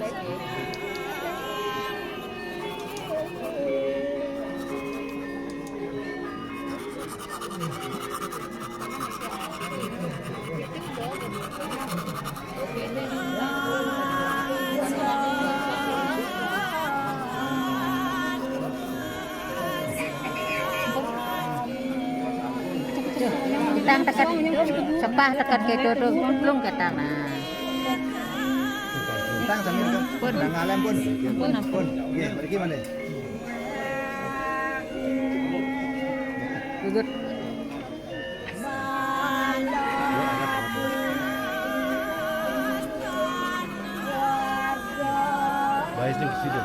Tang teket sepah teket keto tu, belum ketang, nah. Tang sambil tu. Pun. Tang alam pun. Pun, pun. Pun. Okey, pergi mana? Gugut. Baik, sini, sini.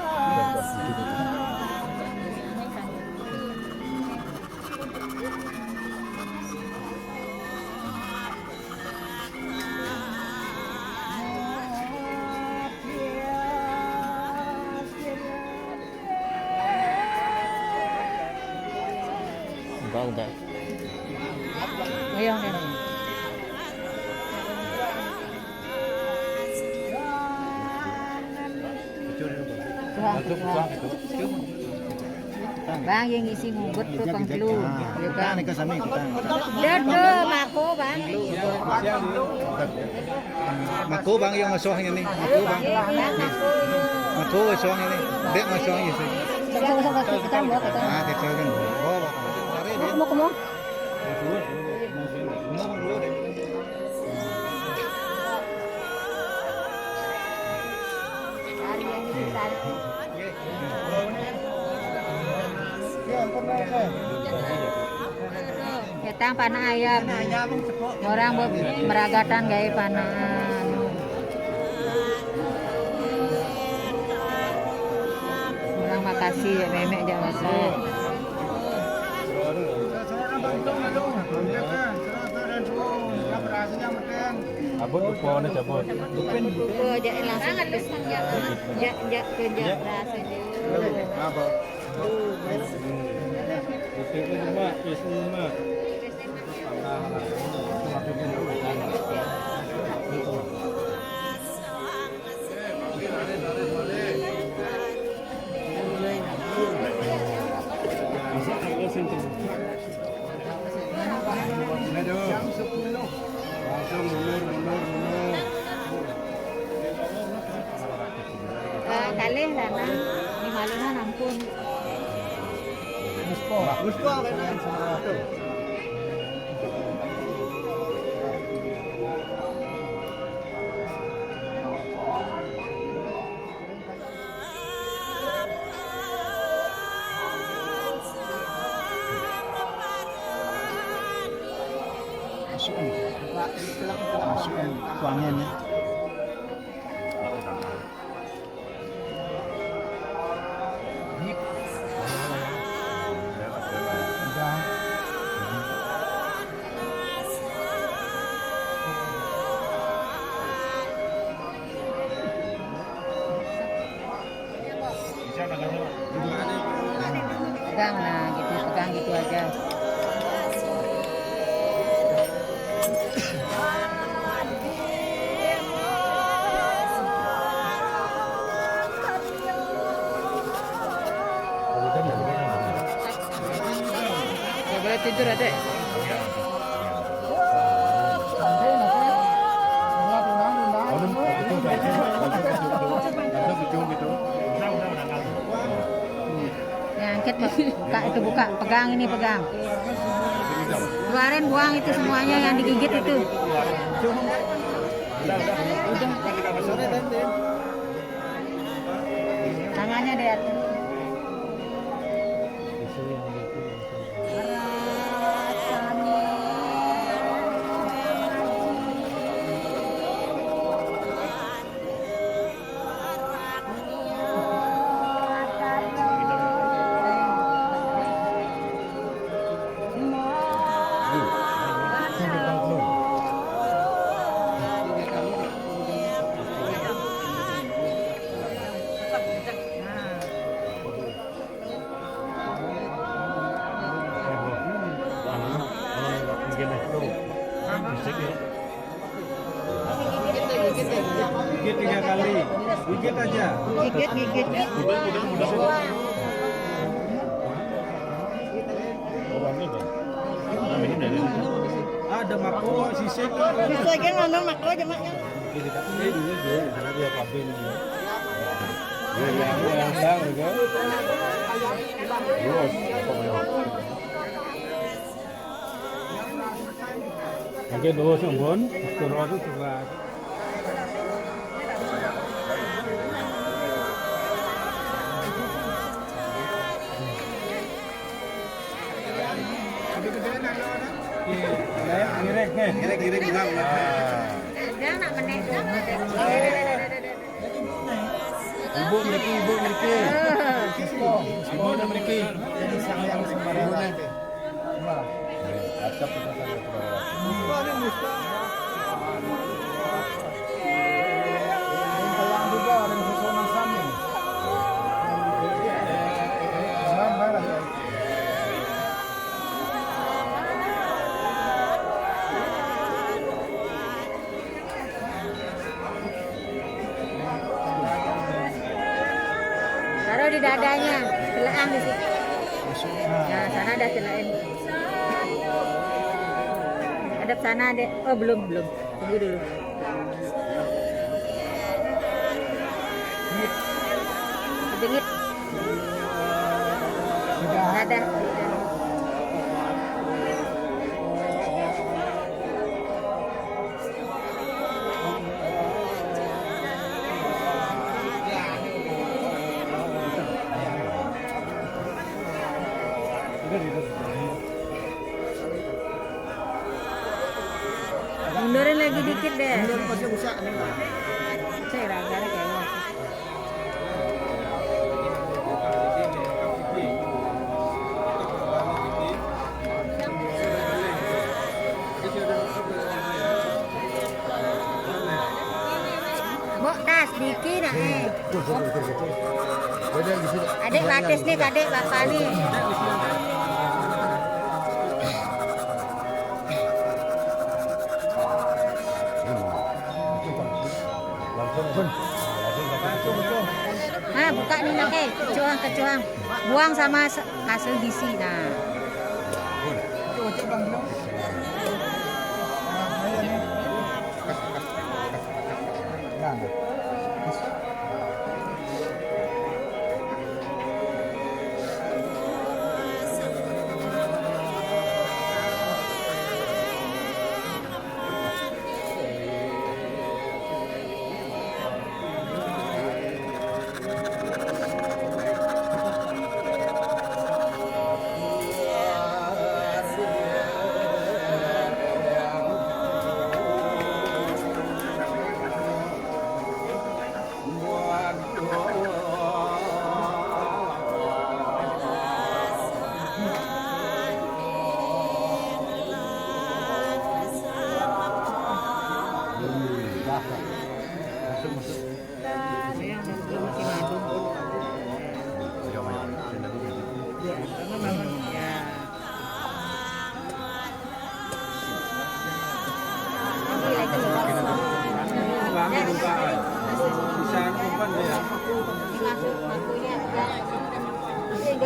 Enggak, enggak. Ayo, ayo. Bang, yang isi ngugut tu pengkelu. Ya kan? Kita ni ke sana, kita. Dia tu mako, Bang. Mako bang yang ngasuh ini. Mako bang. Mako ngasuh ini. Dek ngasuh ini sih. Kita mau, kita. Ah, kita kan. Oh, bang. Mau, mau, mau. Datang panak ayam. Orang be-, meragatan gawe panak. Orang makasih ya, memek jawasa. Abot upane cabut. Upin. Apa aja langsung. Jak, jak, kerja berasa je. Apa? Upin rumah, is rumah. Aduh. Langsung mundur, mundur, mundur. Eh, kalih lanang, ni malunan ampun. Musko. Musko, kena. Masukin. Masukin kuangan ya. Pegang, nah, gitu. Itu aja. Nggak boleh tidur, Adek. Langsung kecium gitu. Langsung kecium gitu. Ya, angkat, Pak. Buka itu, buka. Pegang ini, pegang. Keluarin, buang itu semuanya yang digigit itu. Tangannya deh. Gigit tiga kali. Gigit aja. Gigit, gigit. Ada mako, sisik. Sisik yang anu mako, jemaknya. Oke, dulu sih, Bun. Turun, turun. Ngirik, ngirik, ngirik, ngirik. Dia nak menendang. Ibu mriki, ibu mriki. Ibu mriki. Ibu mriki. Taruh di dadanya, celaan di situ. Nah, sana ada celaan. Hadap sana, Dek. Oh, belum, belum. Tunggu dulu. Jengit. Dadah. Mundurin lagi dikit deh. Mundur, pasti rusak nih. Saya raga-raga ya. Mbok tas diki nak, eh. Adik batis nih, kadek bapak nih. Nah, buka nih, nak, eh. Kecuang, kecuang. Buang sama se-, hasil gizi, nah.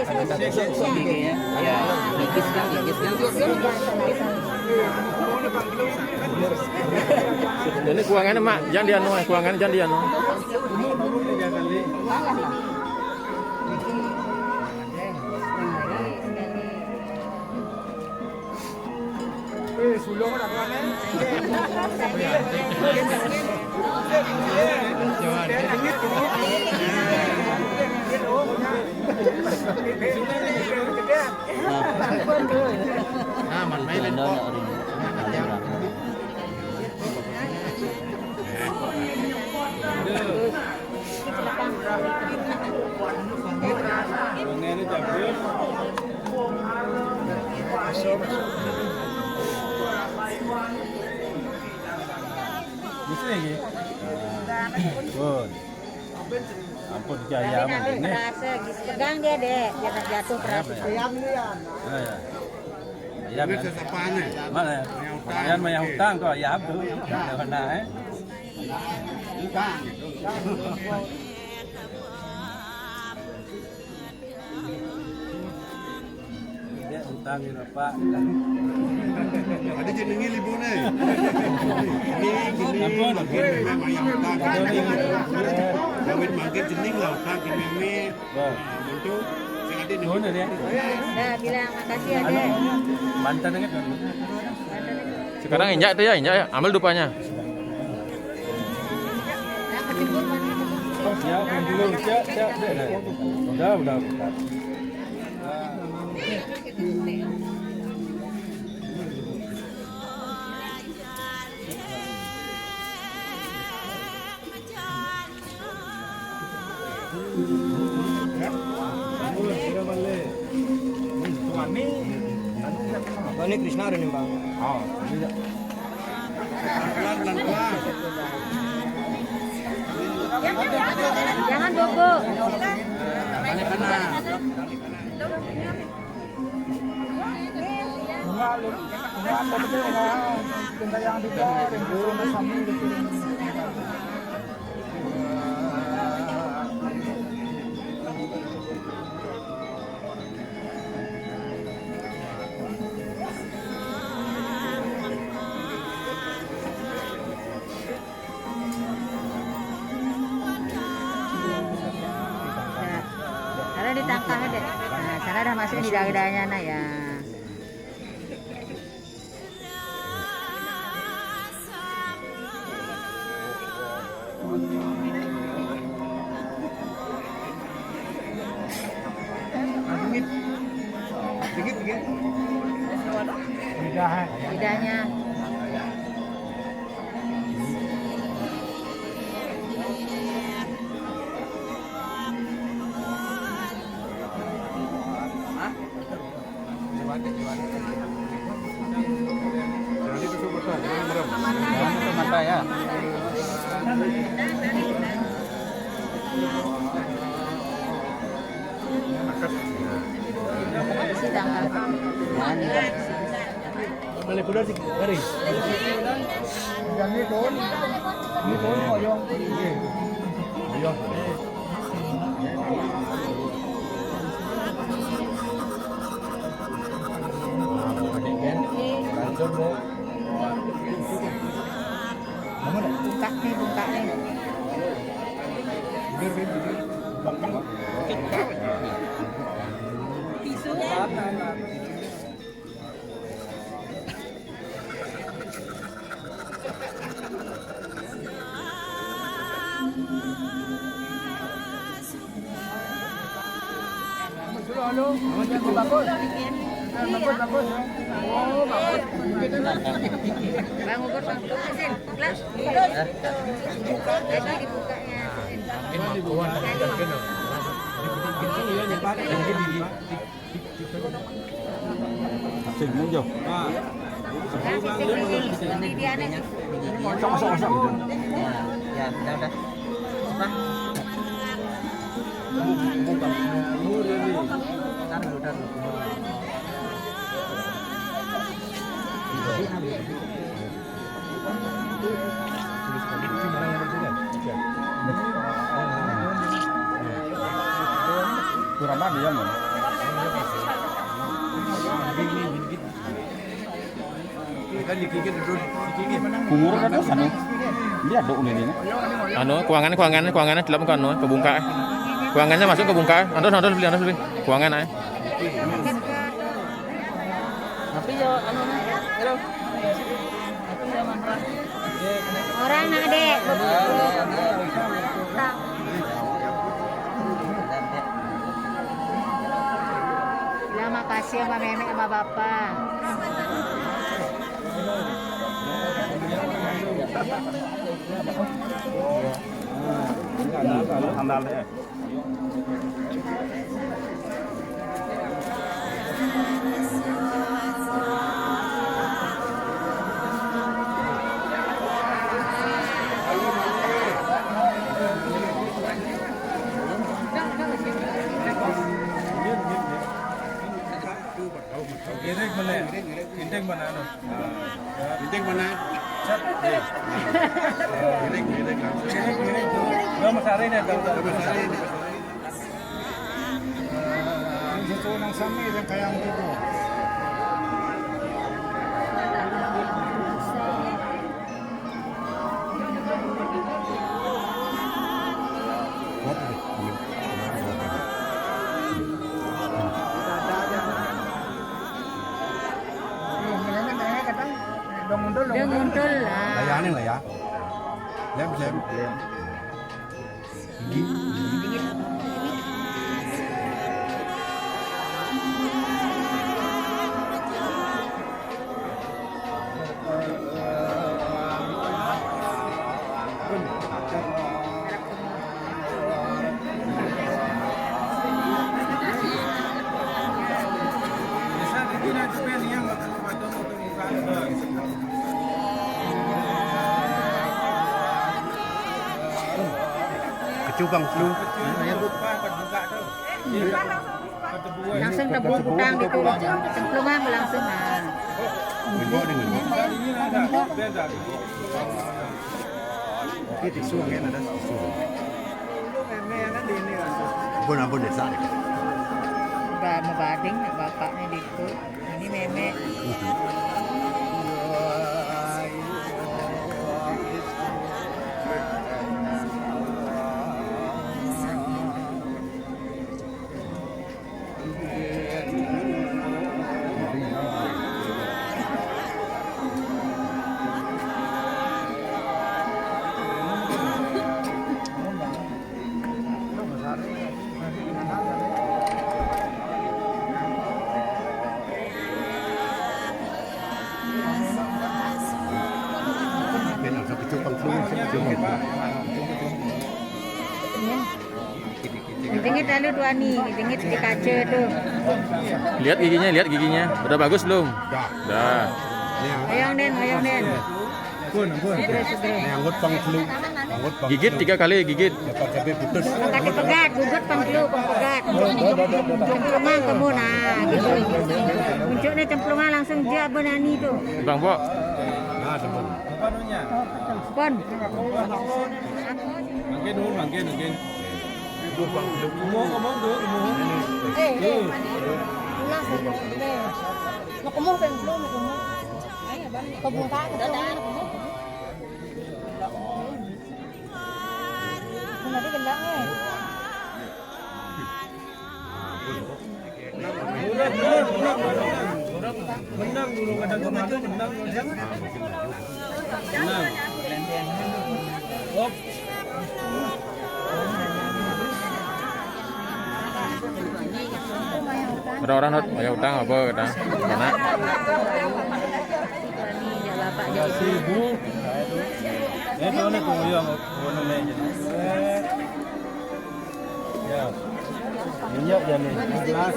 Ini kuangannya, Mak, jangan dianu, kuangannya jangan dianu. Ampun, jaya ampun ini. Pegang dia, Dek. Jangan jatuh keras. Ya, ya. Mana? Yang mah yang hutang kok, ya, Bu. Mana, eh? Dia utang ya, Pak. Ada jenenge libune. Ini, ini, ampun, ampun. Memang yang utang. Kawin mangkin jeneng lah utang kene. Wah. Untuk sing ati. Nuhun ya. Nah, bilang makasih ya, Dek. Mantan aja. Sekarang injak itu ya, injak ya. Ambil dupanya. Ya, belum, siap, siap, siap. Udah, udah, udah. Ini Krishna udah nimbang. Oh, iya. Pelan-pelan, pelan. Jangan bobo. Banyak kena. Nah, kalau ditangkah aja. Nah, sana dah masuk di dadanya, nah, ya. Lidahnya. Jangan itu super, jangan merem. Jangan merem mata ya. Sedangkan. Jangan merem. Boleh keluar sikit, mari. Yang ni turun, ni turun koyong. Koyong. Buka ni, buka ni. Tisu. Sing aja. Masuk, masuk, masuk. Ya, udah, udah. Taruh, taruh. Kurang apa ya, Mon? Kumur ada tuh sana. Dia ada udah ini. Anu, keuangan, keuangan, keuangan, delok anu, kebungka. Keuangannya masuk kebungka. Antos, antos beli, antos beli. Keuangan aja. Tapi ya, anu, halo. Orang nak, Dek. Lah, makasih sama Memek sama Bapak. Giring mana? Ginting mana anu? Ginting mana? Set. Giring, giring langsung. Giring, giring. Lo Mas Ari nih, tahu, tahu. Mas Ari nih. Yang situ nang sami yang kayak gitu. Dong mundur, dong mundur. Layanin lah ya. Lem, lem. Kecubang flu. Langsung tebus utang gitu. Cemplung aja langsung, ah. Ini tisu, kan ada tisu. Ampun, ampun, desa. Udah mebading, bapaknya gitu. Ini Memek. Jengit lalu tuh Ani, jengit di kaca tuh. Lihat giginya, lihat giginya. Udah bagus belum? Dah. Dah. Ayo, Den, ayo, Den. Ampun, ampun. Segera, segera. Ini anggut pang flu. Anggut pang flu. Gigit tiga kali, gigit. Dapat sampai putus. Angkat dipegat, gugut pang flu, pang pegat. Cemplungan kamu, nah, gitu. Puncuknya cemplungan langsung dia benani tuh. Bang, Pok. Nah, sempun. Pon. Mangkin, Nun, mangkin, mangkin. Ngomong, ngomong tuh, ngomong. Eh, eh. Pulang, eh. Mau kemur, pengen belum, mau kemur. Ayo, Bang. Kebun tak, kebun. Nanti gendang, eh. Menang dulu, kadang kemarin menang. Menang. Op. Ada orang, Nut, bayar utang apa kita? Mana? Ya, sibuk. Ya, tahu nih, kuyang, apa namanya? Ya. Minyak dia ni. Gelas.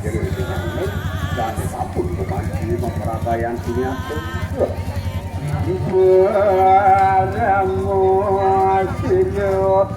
Jadi dengan ini, dan sampun kumanci memeragayan punya tugas. Ibu Ramo Sido